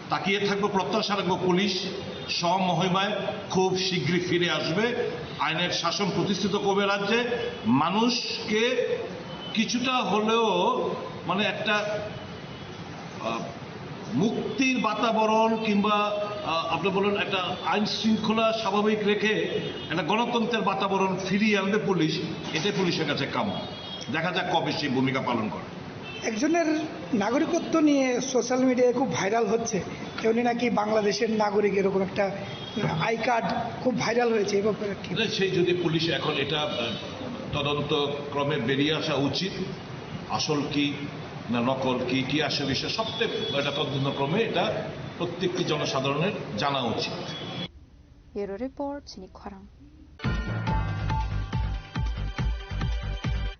তাকিয়ে থাকবো, প্রত্যাশা রাখবো পুলিশ স্বমহিমায় খুব শীঘ্রই ফিরে আসবে, আইনের শাসন প্রতিষ্ঠিত করবে রাজ্যে, মানুষকে কিছুটা হলেও মানে একটা, আহ, মুক্তির বাতাবরণ কিংবা, আহ, আপনি বলুন একটা আইন শৃঙ্খলা স্বাভাবিক রেখে একটা গণতন্ত্রের বাতাবরণ ফিরিয়ে আনবে পুলিশ, এটাই পুলিশের কাছে কাম্য। দেখা যাক কবে সেই ভূমিকা পালন করে। একজনের নাগরিকত্ব নিয়ে সোশ্যাল মিডিয়ায় খুব ভাইরাল হচ্ছে, উনি নাকি বাংলাদেশের নাগরিক, এরকম একটা আই কার্ড খুব ভাইরাল হয়েছে, এই ব্যাপারে কি? না, সেই যদি পুলিশ এখন এটা, আহ, তদন্ত ক্রমে বেরিয়ে আসা উচিত, আসল কি না নকল কি, কি আসে বিষয়, সবটা এটা তদন্ত ক্রমে এটা প্রত্যেকটি জনসাধারণের জানা উচিত। Bureau Report, chini khorang.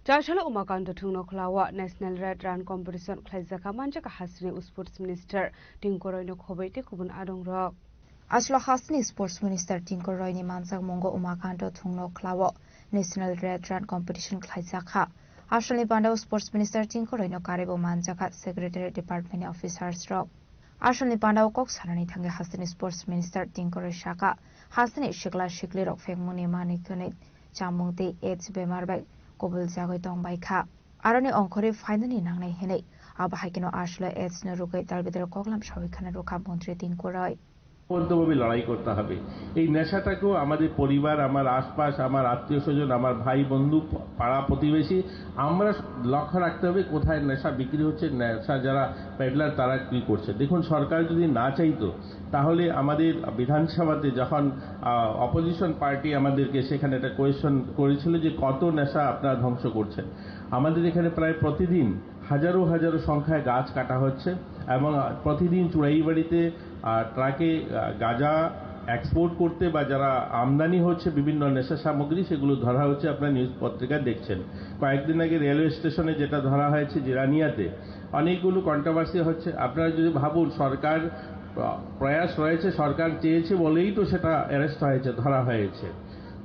Chasalo Umakanta thungno khlao National Red Run Competition khlaijakha manjakha hasteni Sports Minister Tinku Roy no khoboi tei kubun adongrok. Aslo hasteni Sports Minister Tinku Roy ni manjakmungo Umakanta thungno khlao National Red Run Competition khlaijakha. Asalni pandao Sports Minister Tinku Roy no karwibo manjakha Secretary Department ni officers rok. Asalni pandao kok sanani thangwi hasteni Sports Minister Tinku Roy sakha, hasteni sikla siklirok phengmungni manwi khwnwi chamung tei AIDS bemar bai kubuljagwi tongbaikha. Aroni ongkhorwi phainani nangnai hinwi abo hai kheno aslo AIDS no rwgwi dalbidal koklam sawi khana rwkha Montri Tinku Roy. ঐক্যবদ্ধভাবে লড়াই করতে হবে। এই নেশাটাকেও আমাদের পরিবার, আমার আশপাশ, আমার আত্মীয় স্বজন, আমার ভাই বন্ধু, পাড়া প্রতিবেশী, আমরা লক্ষ্য রাখতে হবে কোথায় নেশা বিক্রি হচ্ছে, নেশা যারা পেডলার তারা কি করছে। দেখুন, সরকার যদি না চাইতো, তাহলে আমাদের বিধানসভাতে যখন, আহ, অপোজিশন পার্টি আমাদেরকে সেখানে একটা কোয়েশ্চন করেছিল যে কত নেশা আপনারা ধ্বংস করছেন, আমাদের এখানে প্রায় প্রতিদিন হাজারো হাজারো সংখ্যায় গাছ কাটা হচ্ছে এবং প্রতিদিন চুড়াইবাড়িতে, আহ, ট্রাকে, আহ, গাঁজা এক্সপোর্ট করতে বা যারা আমদানি হচ্ছে বিভিন্ন নেশা সামগ্রী, সেগুলো ধরা হচ্ছে, আপনারা নিউজ পত্রিকায় দেখছেন। কয়েকদিন আগে রেলওয়ে স্টেশনে যেটা ধরা হয়েছে জিরানিয়াতে, অনেকগুলো কন্ট্রোভার্সি হচ্ছে। আপনারা যদি ভাবুন, সরকার, আহ, প্রয়াস রয়েছে, সরকার চেয়েছে বলেই তো সেটা অ্যারেস্ট হয়েছে, ধরা হয়েছে।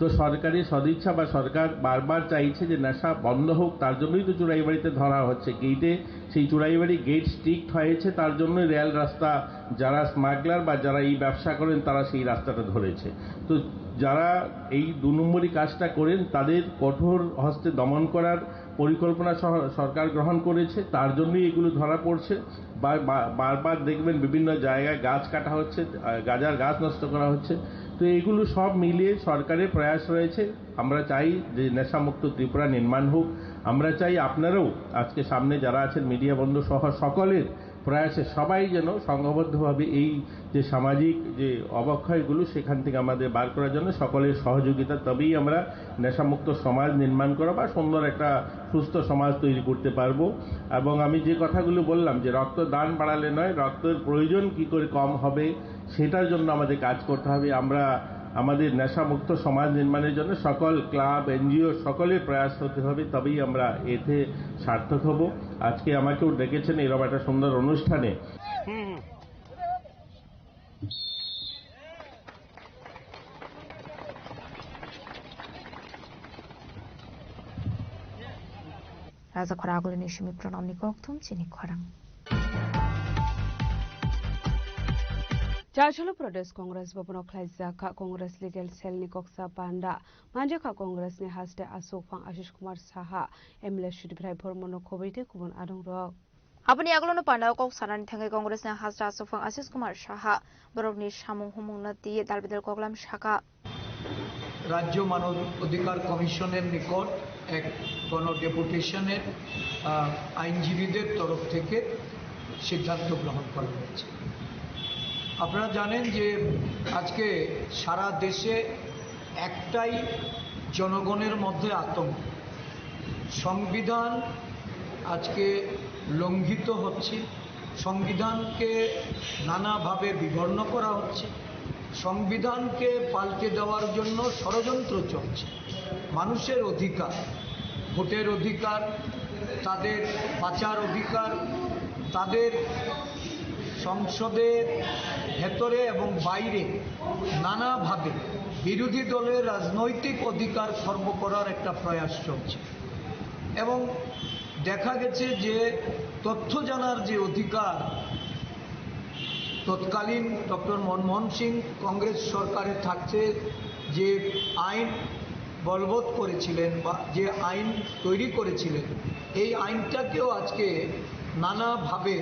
তো সরকারি সদিচ্ছা বা সরকার বারবার চাইছে যে নেশা বন্ধ হোক, তার জন্যই তো চুড়াইবাড়িতে ধরা হচ্ছে। গেটে, সেই চুড়াইবাড়ি গেট স্ট্রিক্ট হয়েছে, তার জন্যই রেল রাস্তা, যারা স্মাগলার বা যারা এই ব্যবসা করেন, তারা সেই রাস্তাটা ধরেছে। তো যারা এই দু নম্বরী কাজটা করেন, তাদের কঠোর হস্তে দমন করার পরিকল্পনা সহ-, সরকার গ্রহণ করেছে, তার জন্যই এগুলো ধরা পড়ছে। বা-, বা-, বারবার দেখবেন বিভিন্ন জায়গায় গাছ কাটা হচ্ছে, আহ, গাজার গাছ নষ্ট করা হচ্ছে। তো এইগুলো সব মিলিয়ে সরকারের প্রয়াস রয়েছে। আমরা চাই যে নেশামুক্ত ত্রিপুরা নির্মাণ হোক। আমরা চাই আপনারাও আজকে সামনে যারা আছেন মিডিয়া বন্ধু সহ সকলের প্রয়াসে সবাই যেন সংঘবদ্ধভাবে এই যে সামাজিক যে অবক্ষয়গুলো, সেখান থেকে আমাদের বার করার জন্য সকলের সহযোগিতা, তবেই আমরা নেশামুক্ত সমাজ নির্মাণ করা বা সুন্দর একটা সুস্থ সমাজ তৈরি করতে পারবো। এবং আমি যে কথাগুলো বললাম যে রক্তদান বাড়ালে নয়, রক্তের প্রয়োজন কি করে কম হবে, সেটার জন্য আমাদের কাজ করতে হবে। আমরা আমাদের নেশামুক্ত সমাজ নির্মাণের জন্য সকল ক্লাব, এনজিও, সকলের প্রয়াস হতে হবে, তবেই আমরা এতে সার্থক হব। আজকে আমাকেও ডেকেছেন এরকম একটা সুন্দর অনুষ্ঠানে। Raja khoragulini simi pranamni kokthum chini khorang. Chachalo Pradesh Congress Bhavan o khlaijak kha Congress Legal Cell ni koksa panda. Manjakha Congress ni haste aswk phang Ashish Kumar Saha, M L A Sudip Rai Bhormono khobwi tei kubun adongrok. Aboni yagulono pandao kok sanani thangwi Congress ni haste aswk phang Ashish Kumar Saha borokni samung humungno twiwi dalbidal koklam sakha. রাজ্য মানব অধিকার কমিশনের নিকট এক গণ ডেপুটেশনের, আহ, আইনজীবীদের তরফ থেকে সিদ্ধান্ত গ্রহণ করা হয়েছে। আপনারা জানেন যে আজকে সারা দেশে একটাই জনগণের মধ্যে আতঙ্ক, সংবিধান আজকে লঙ্ঘিত হচ্ছে, সংবিধানকে নানাভাবে বিবর্ণ করা হচ্ছে, সংবিধানকে পাল্টে দেওয়ার জন্য ষড়যন্ত্র চলছে। মানুষের অধিকার, ভোটের অধিকার, তাদের বাঁচার অধিকার, তাদের সংসদের ভেতরে এবং বাইরে নানাভাবে বিরোধী দলের রাজনৈতিক অধিকার খর্ব করার একটা প্রয়াস চলছে। এবং দেখা গেছে যে তথ্য জানার যে অধিকার, তৎকালীন ডক্টর মনমোহন সিং কংগ্রেস সরকারে থাকতে যে আইন বলবৎ করেছিলেন বা যে আইন তৈরি করেছিলেন, এই আইনটাকেও আজকে নানাভাবে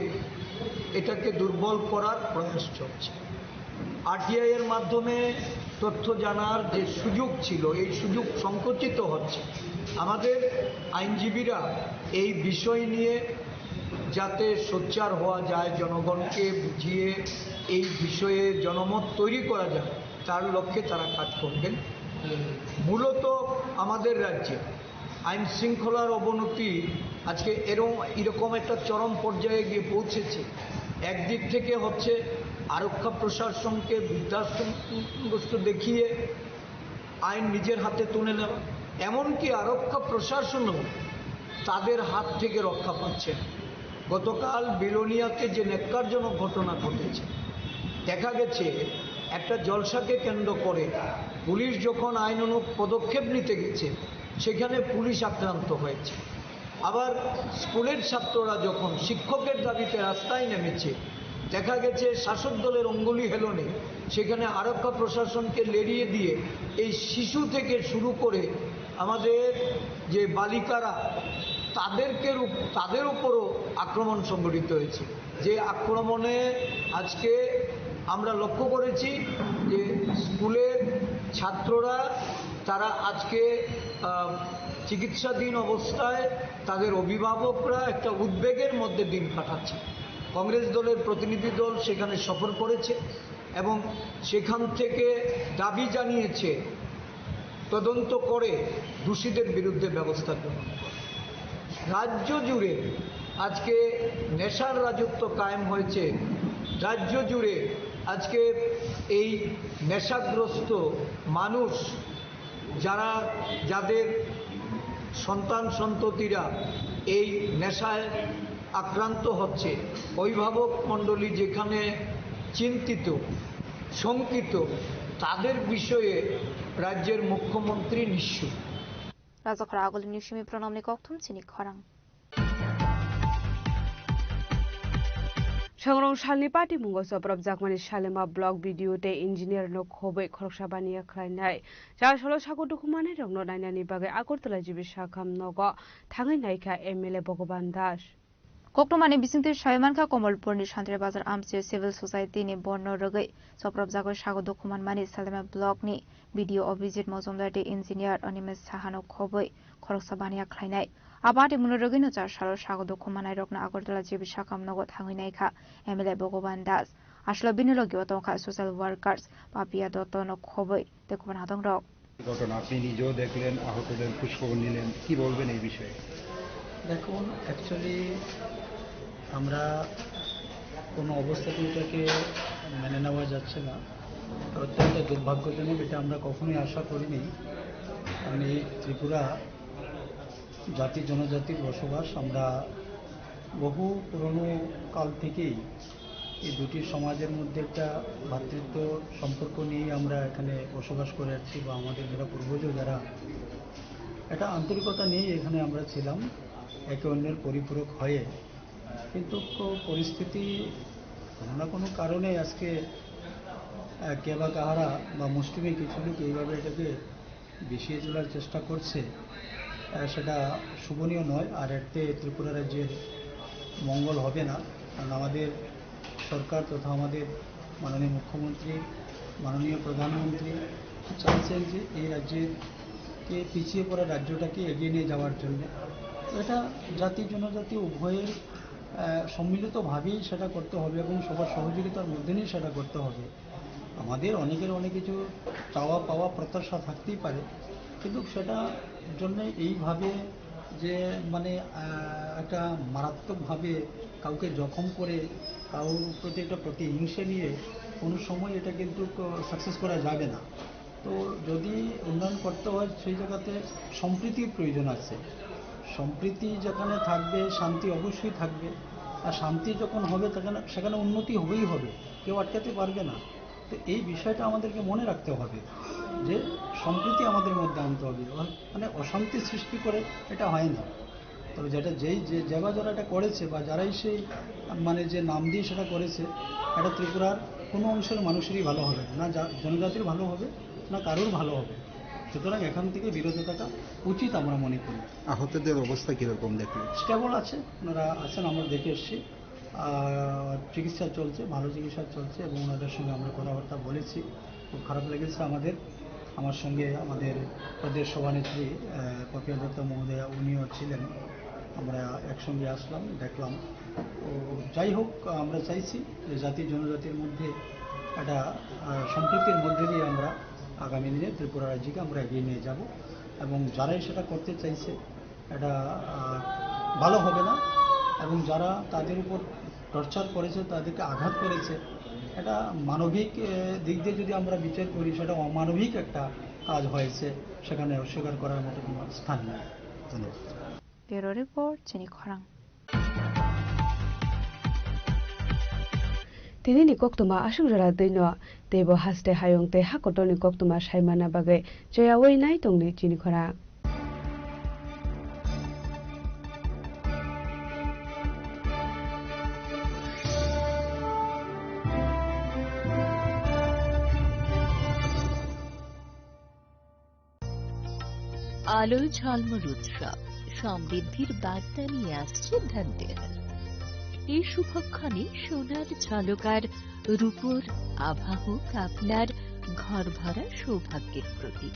এটাকে দুর্বল করার প্রয়াস চলছে। আরটিআই এর মাধ্যমে তথ্য জানার যে সুযোগ ছিল, এই সুযোগ সংকুচিত হচ্ছে। আমাদের আইনজীবীরা এই বিষয় নিয়ে যাতে সোচ্চার হওয়া যায়, জনগণকে বুঝিয়ে এই বিষয়ে জনমত তৈরি করা যায়, তার লক্ষ্যে তারা কাজ করবেন। মূলত আমাদের রাজ্যে আইন শৃঙ্খলার অবনতি আজকে এরম-, এরকম একটা চরম পর্যায়ে গিয়ে পৌঁছেছে। একদিক থেকে হচ্ছে আরক্ষা প্রশাসনকে বৃদ্ধাশ্রম গোষ্ঠ দেখিয়ে আইন নিজের হাতে তুলে নেওয়া, এমনকি আরক্ষা প্রশাসনও তাদের হাত থেকে রক্ষা পাচ্ছে না। গতকাল বিলোনিয়াতে যে ন্যাক্কারজনক ঘটনা ঘটেছে, দেখা গেছে একটা জলসাকে কেন্দ্র করে পুলিশ যখন আইনানুগ পদক্ষেপ নিতে গেছে, সেখানে পুলিশ আক্রান্ত হয়েছে। আবার স্কুলের ছাত্ররা যখন শিক্ষকের দাবিতে রাস্তায় নেমেছে, দেখা গেছে শাসক দলের অঙ্গুলি হেলনে সেখানে আরক্ষা প্রশাসনকে লেরিয়ে দিয়ে এই শিশু থেকে শুরু করে আমাদের যে বালিকারা, তাদেরকে রূপ-, তাদের উপরও আক্রমণ সংঘটিত হয়েছে। যে আক্রমণে আজকে আমরা লক্ষ্য করেছি যে স্কুলের ছাত্ররা তারা আজকে, আহ, চিকিৎসাধীন অবস্থায় তাদের অভিভাবকরা একটা উদ্বেগের মধ্যে দিন কাটাচ্ছে। কংগ্রেস দলের প্রতিনিধি দল সেখানে সফর করেছে এবং সেখান থেকে দাবি জানিয়েছে তদন্ত করে দোষীদের বিরুদ্ধে ব্যবস্থা গ্রহণ করে। রাজ্য জুড়ে আজকে নেশার রাজত্ব কায়েম হয়েছে। রাজ্য জুড়ে আজকে এই নেশাগ্রস্ত মানুষ, যারা, যাদের সন্তান সন্ততিরা এই নেশায় আক্রান্ত হচ্ছে, অভিভাবক মণ্ডলী যেখানে চিন্তিত, শঙ্কিত, তাদের বিষয়ে রাজ্যের মুখ্যমন্ত্রী নিশ্চুপ। Rajakhor agulini simi pranamni kokthum chini khorang. Songrong salni patimungo chopropjakmani Salema block B D O tei engineer no khobwi khoroksa baniya khlainai. Chasalo sago dukhumanai rokno nainani bagwi Agartala G B Sakham nogo thangwi naikha M L A Bhogoban Das. Koktwmani bisingtwi sai mankha, Komolpurni Santri Bazar amchio Civil Society ni bondo rwgwi chopropjagwi sago dukhumanmani Salema block ni B D O Abhijit Mojumdar tei engineer Animesh Sahano khobwi khoroksa baniya khlainai. Abo atimungno rwgwino char salo sago dukhu manairokno Agartala G B sakam nogo thangwi naikha M L A Bhagavan Das. Aswkno bini logio tongkha social workers Papiya Dotto no khobwi tei kubun hatongrok. ঘটনা আপনি নিজেও দেখলেন, আহতদের খোঁজখবর নিলেন, কি বলবেন এই বিষয়ে? দেখুন, actually আমরা কোনো অবস্থাতেই এটাকে মেনে নেওয়া যাচ্ছে না। অত্যন্ত দুর্ভাগ্যজনক, এটা আমরা কখনোই আশা করিনি। কারণ এই ত্রিপুরা জাতি জনজাতির বসবাস, আমরা বহু পুরনো কাল থেকেই এই দুটি সমাজের মধ্যে একটা ভ্রাতৃত্ব সম্পর্ক নিয়েই আমরা এখানে বসবাস করে আসছি, বা আমাদের যারা পূর্বজ, যারা একটা আন্তরিকতা নিয়েই এখানে আমরা ছিলাম, একে অন্যের পরিপূরক হয়ে। কিন্তু ক-, পরিস্থিতি কোনো না কোনো কারণে আজকে, আহ, কে বা কাহারা বা মুষ্টিমেয় কিছু লোক এইভাবে এটাকে বিষিয়ে তোলার চেষ্টা করছে, আহ, সেটা শোভনীয় নয়। আর এতে ত্রিপুরা রাজ্যের মঙ্গল হবে না। কারণ আমাদের সরকার তথা আমাদের মাননীয় মুখ্যমন্ত্রী, মাননীয় প্রধানমন্ত্রী চাইছেন যে এই রাজ্যকে, পিছিয়ে পড়া রাজ্যটাকে এগিয়ে নিয়ে যাওয়ার জন্য। এটা জাতি জনজাতি উভয়ের, আহ, সম্মিলিতভাবেই সেটা করতে হবে এবং সবার সহযোগিতার মধ্যে নিয়ে সেটা করতে হবে। আমাদের অনেকের অনেক কিছু চাওয়া পাওয়া প্রত্যাশা থাকতেই পারে, কিন্তু সেটা জন্য এইভাবে যে মানে, আহ, একটা মারাত্মকভাবে কাউকে জখম করে কারোর প্রতি একটা প্রতিহিংসা নিয়ে কোনো সময় এটা কিন্তু ক-, সাকসেস করা যাবে না। তো যদি উন্নয়ন করতে হয় সেই জায়গাতে সম্প্রীতির প্রয়োজন আছে। সম্প্রীতি যেখানে থাকবে শান্তি অবশ্যই থাকবে, আর শান্তি যখন হবে সেখানে, সেখানে উন্নতি হবেই হবে, কেউ আটকাতে পারবে না। তো এই বিষয়টা আমাদেরকে মনে রাখতে হবে যে সম্প্রীতি আমাদের মধ্যে আনতে হবে। অ-, মানে অশান্তি সৃষ্টি করে এটা হয় না। তবে যেটা যেই যে, যে বা যারা এটা করেছে বা যারাই সেই মানে যে নাম দিয়ে সেটা করেছে, এটা ত্রিপুরার কোনো অংশের মানুষেরই ভালো হবে না, না জা-, জনজাতির ভালো হবে, না কারোর ভালো হবে। সুতরাং এখান থেকে বিরত থাকা উচিত আমরা মনে করি। আহতদের অবস্থা কিরকম দেখলেন? স্টেবল আছে, ওনারা আছেন, আমরা দেখে এসেছি। আহ, চিকিৎসা চলছে, ভালো চিকিৎসা চলছে এবং ওনাদের সঙ্গে আমরা কথাবার্তা বলেছি। খুব খারাপ লেগেছে আমাদের। আমার সঙ্গে আমাদের প্রদেশ সভানেত্রী, আহ, পপিয়া দত্ত মহোদয়া, উনিও ছিলেন। আমরা একসঙ্গে আসলাম, দেখলাম। তো যাই হোক, আমরা চাইছি যে জাতি জনজাতির মধ্যে একটা, আহ, সম্প্রীতির মধ্যে দিয়ে আমরা আগামী দিনে ত্রিপুরা রাজ্যকে আমরা এগিয়ে নিয়ে যাব এবং যারাই সেটা করতে চাইছে, এটা, আহ, ভালো হবে না। এবং যারা তাদের উপর টর্চার করেছে, তাদেরকে আঘাত করেছে, এটা মানবিক, আহ, দিক দিয়ে যদি আমরা বিচার করি, সেটা অমানবিক একটা কাজ হয়েছে, সেখানে অস্বীকার করার মতো কোনো স্থান নেই। ধন্যবাদ। Bureau Report, Chini Khorang. Tini ni koktwma aswk jora twi no, teibo haste hayung tei ha kotor ni koktwma sai manna bagwi cheyaui nai tong di Chini Khorang. আলোয় ঝলমল উৎসব, সমৃদ্ধির বার্তা নিয়ে আসছে ধনতেরাস। এই শুভক্ষণে সোনার ঝলকার রূপোর আভা হোক আপনার ঘর ভরা সৌভাগ্যের প্রতীক।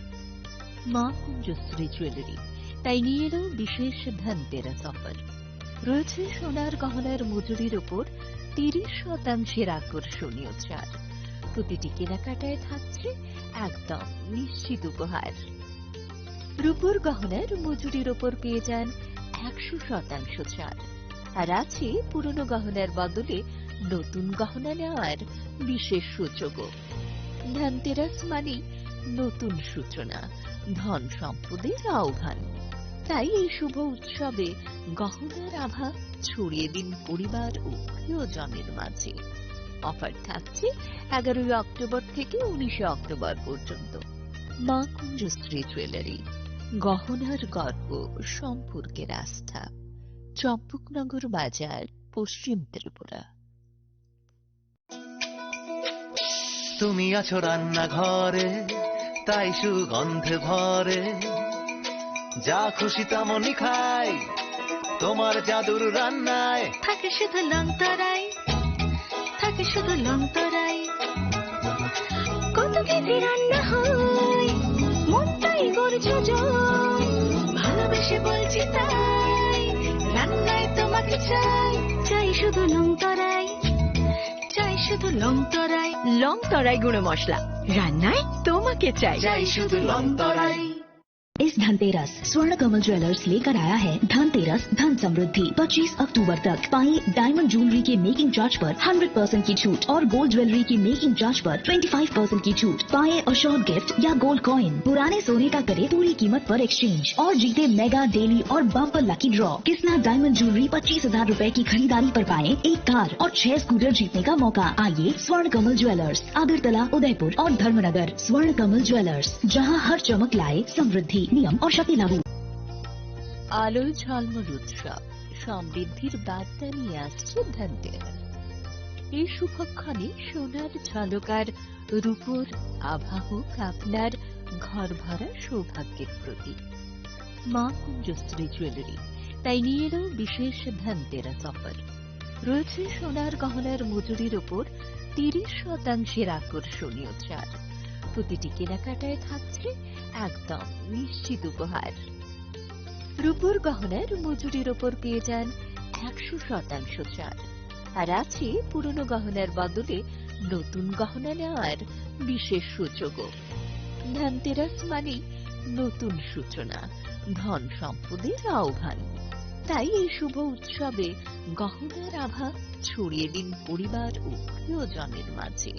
মা কুঞ্জশ্রী জুয়েলারি তাই নিয়ে এলো বিশেষ ধনতেরাস অফার। রয়েছে সোনার গহনার মজুরির ওপর তিরিশ শতাংশের আকর্ষণীয় ছাড়। প্রতিটি কেনাকাটায় থাকছে একদম নিশ্চিত উপহার। রূপোর গহনার মজুরির ওপর পেয়ে যান একশো শতাংশ ছাড়। আর আছে পুরনো গহনার বদলে নতুন গহনা নেওয়ার বিশেষ সুযোগও। ধনতেরাস মানেই নতুন সূচনা, ধন সম্পদের আহ্বান। তাই এই শুভ উৎসবে গহনার আভা ছড়িয়ে দিন পরিবার ও প্রিয়জনের মাঝে। অফার থাকছে এগারোই অক্টোবর থেকে উনিশে অক্টোবর পর্যন্ত। মা কুঞ্জশ্রী জুয়েলারি, গহনার গর্ব, সম্পর্কের আস্থা। চম্পকনগর বাজার, পশ্চিম ত্রিপুরা। তুমি আছো রান্নাঘরে, তাই সুগন্ধে ভরে। যা খুশি তেমনই খাই, তোমার জাদুর রান্নায়। থাকে শুধু লংতরাই, থাকে শুধু লংতরাই। কত খেতে রান্না হয়, মনটাই গড়ছে জয়। ভালোবেসে বলছি তাই। চাই, চাই শুধু লং তরাই, চাই শুধু লং তরাই। লং তরাই গুঁড়ো মশলা, রান্নায় তোমাকে চাই। চাই শুধু লং তরাই। इस धनतेरस स्वर्ण कमल ज्वेलर्स लेकर आया है धनतेरस धन समृद्धि। पच्चीस अक्टूबर तक पाएं डायमंड ज्वेलरी के मेकिंग चार्ज पर हंड्रेड परसेंट की छूट और गोल्ड ज्वेलरी के मेकिंग चार्ज पर ट्वेंटी फ़ाइव परसेंट की छूट। पाएं अशोर्ड गिफ्ट या गोल्ड कॉइन, पुराने सोने का करें पूरी कीमत पर एक्सचेंज और जीते मेगा डेली और bumper lucky draw. Kisna diamond jewellery, पच्चीस हजार रुपए की खरीदारी पर पाएं एक कार और छह स्कूटर जीतने का मौका। आइए स्वर्ण कमल ज्वेलर्स, अगरतला, उदयपुर और धर्मनगर। स्वर्ण कमल ज्वेलर्स, जहां हर चमक लाए समृद्धि। नियम और शर्तें लागू। আলোয় ঝলমল উৎসব, সমৃদ্ধির বার্তা নিয়ে আসছে ধনতেরাস। এই শুভক্ষণে সোনার ঝলক আর রূপোর আভা হোক আপনার ঘর ভরা সৌভাগ্যের প্রতীক। মা কুঞ্জশ্রী জুয়েলারি তাই নিয়ে এলো বিশেষ ধনতেরাস অফার। রয়েছে সোনার গহনার মজুরির ওপর তিরিশ শতাংশের আকর্ষণীয় ছাড়। প্রতিটি কেনাকাটায় থাকছে একদম নিশ্চিত উপহার। রূপোর গহনার মজুরির ওপর পেয়ে যান একশো শতাংশ ছাড়। আর আছে পুরনো গহনার বদলে নতুন গহনা নেওয়ার বিশেষ সুযোগও। ধনতেরাস মানেই নতুন সূচনা, ধন সম্পদের আহ্বান। তাই এই শুভ উৎসবে গহনার আভা ছড়িয়ে দিন পরিবার ও প্রিয়জনের মাঝে।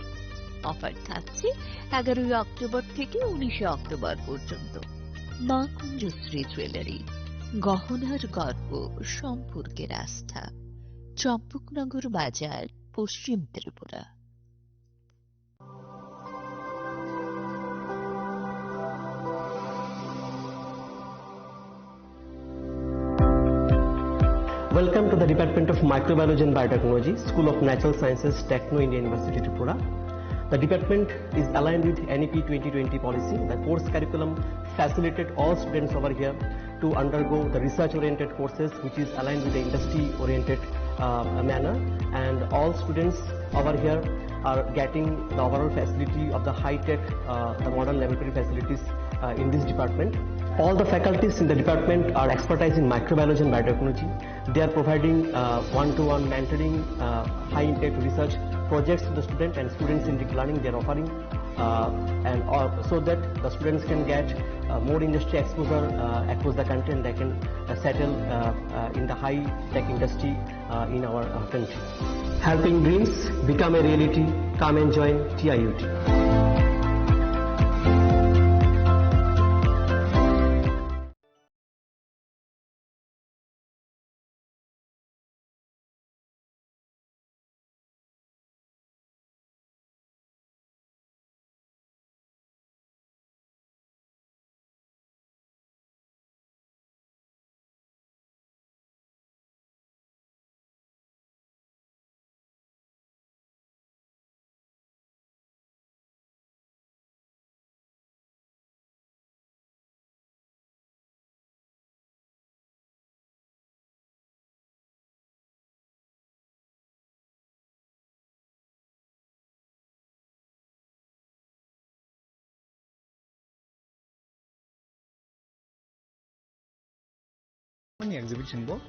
অফার থাকছে এগারোই অক্টোবর থেকে উনিশে অক্টোবর পর্যন্ত। মা কুঞ্জশ্রী জুয়েলারি, গহনার গর্ব, সম্পর্কের আস্থা। চম্পকনগর বাজার, পশ্চিম Tripura. Welcome to the Department of Microbiology and Biotechnology, School of Natural Sciences, Techno India University, Tripura. The department is aligned with N E P twenty twenty policy. The course curriculum facilitate all students over here to undergo the research-oriented courses, which is aligned with the industry-oriented, uh, manner. And all students over here are getting the overall facility of the high-tech, uh, the modern laboratory facilities, uh, in this department. All the faculties in the department are expertise in microbiology and biotechnology. They are providing, uh, one-to-one mentoring, uh, high-impact research projects to the student and student-centric learning they are offering, uh, and all, so that the students can get, uh, more industry exposure, uh, across the country, and they can, uh, settle, uh, uh, in the high-tech industry, uh, in our, uh, country. Helping dreams become a reality. Come and join T I U T. Ani exhibition bo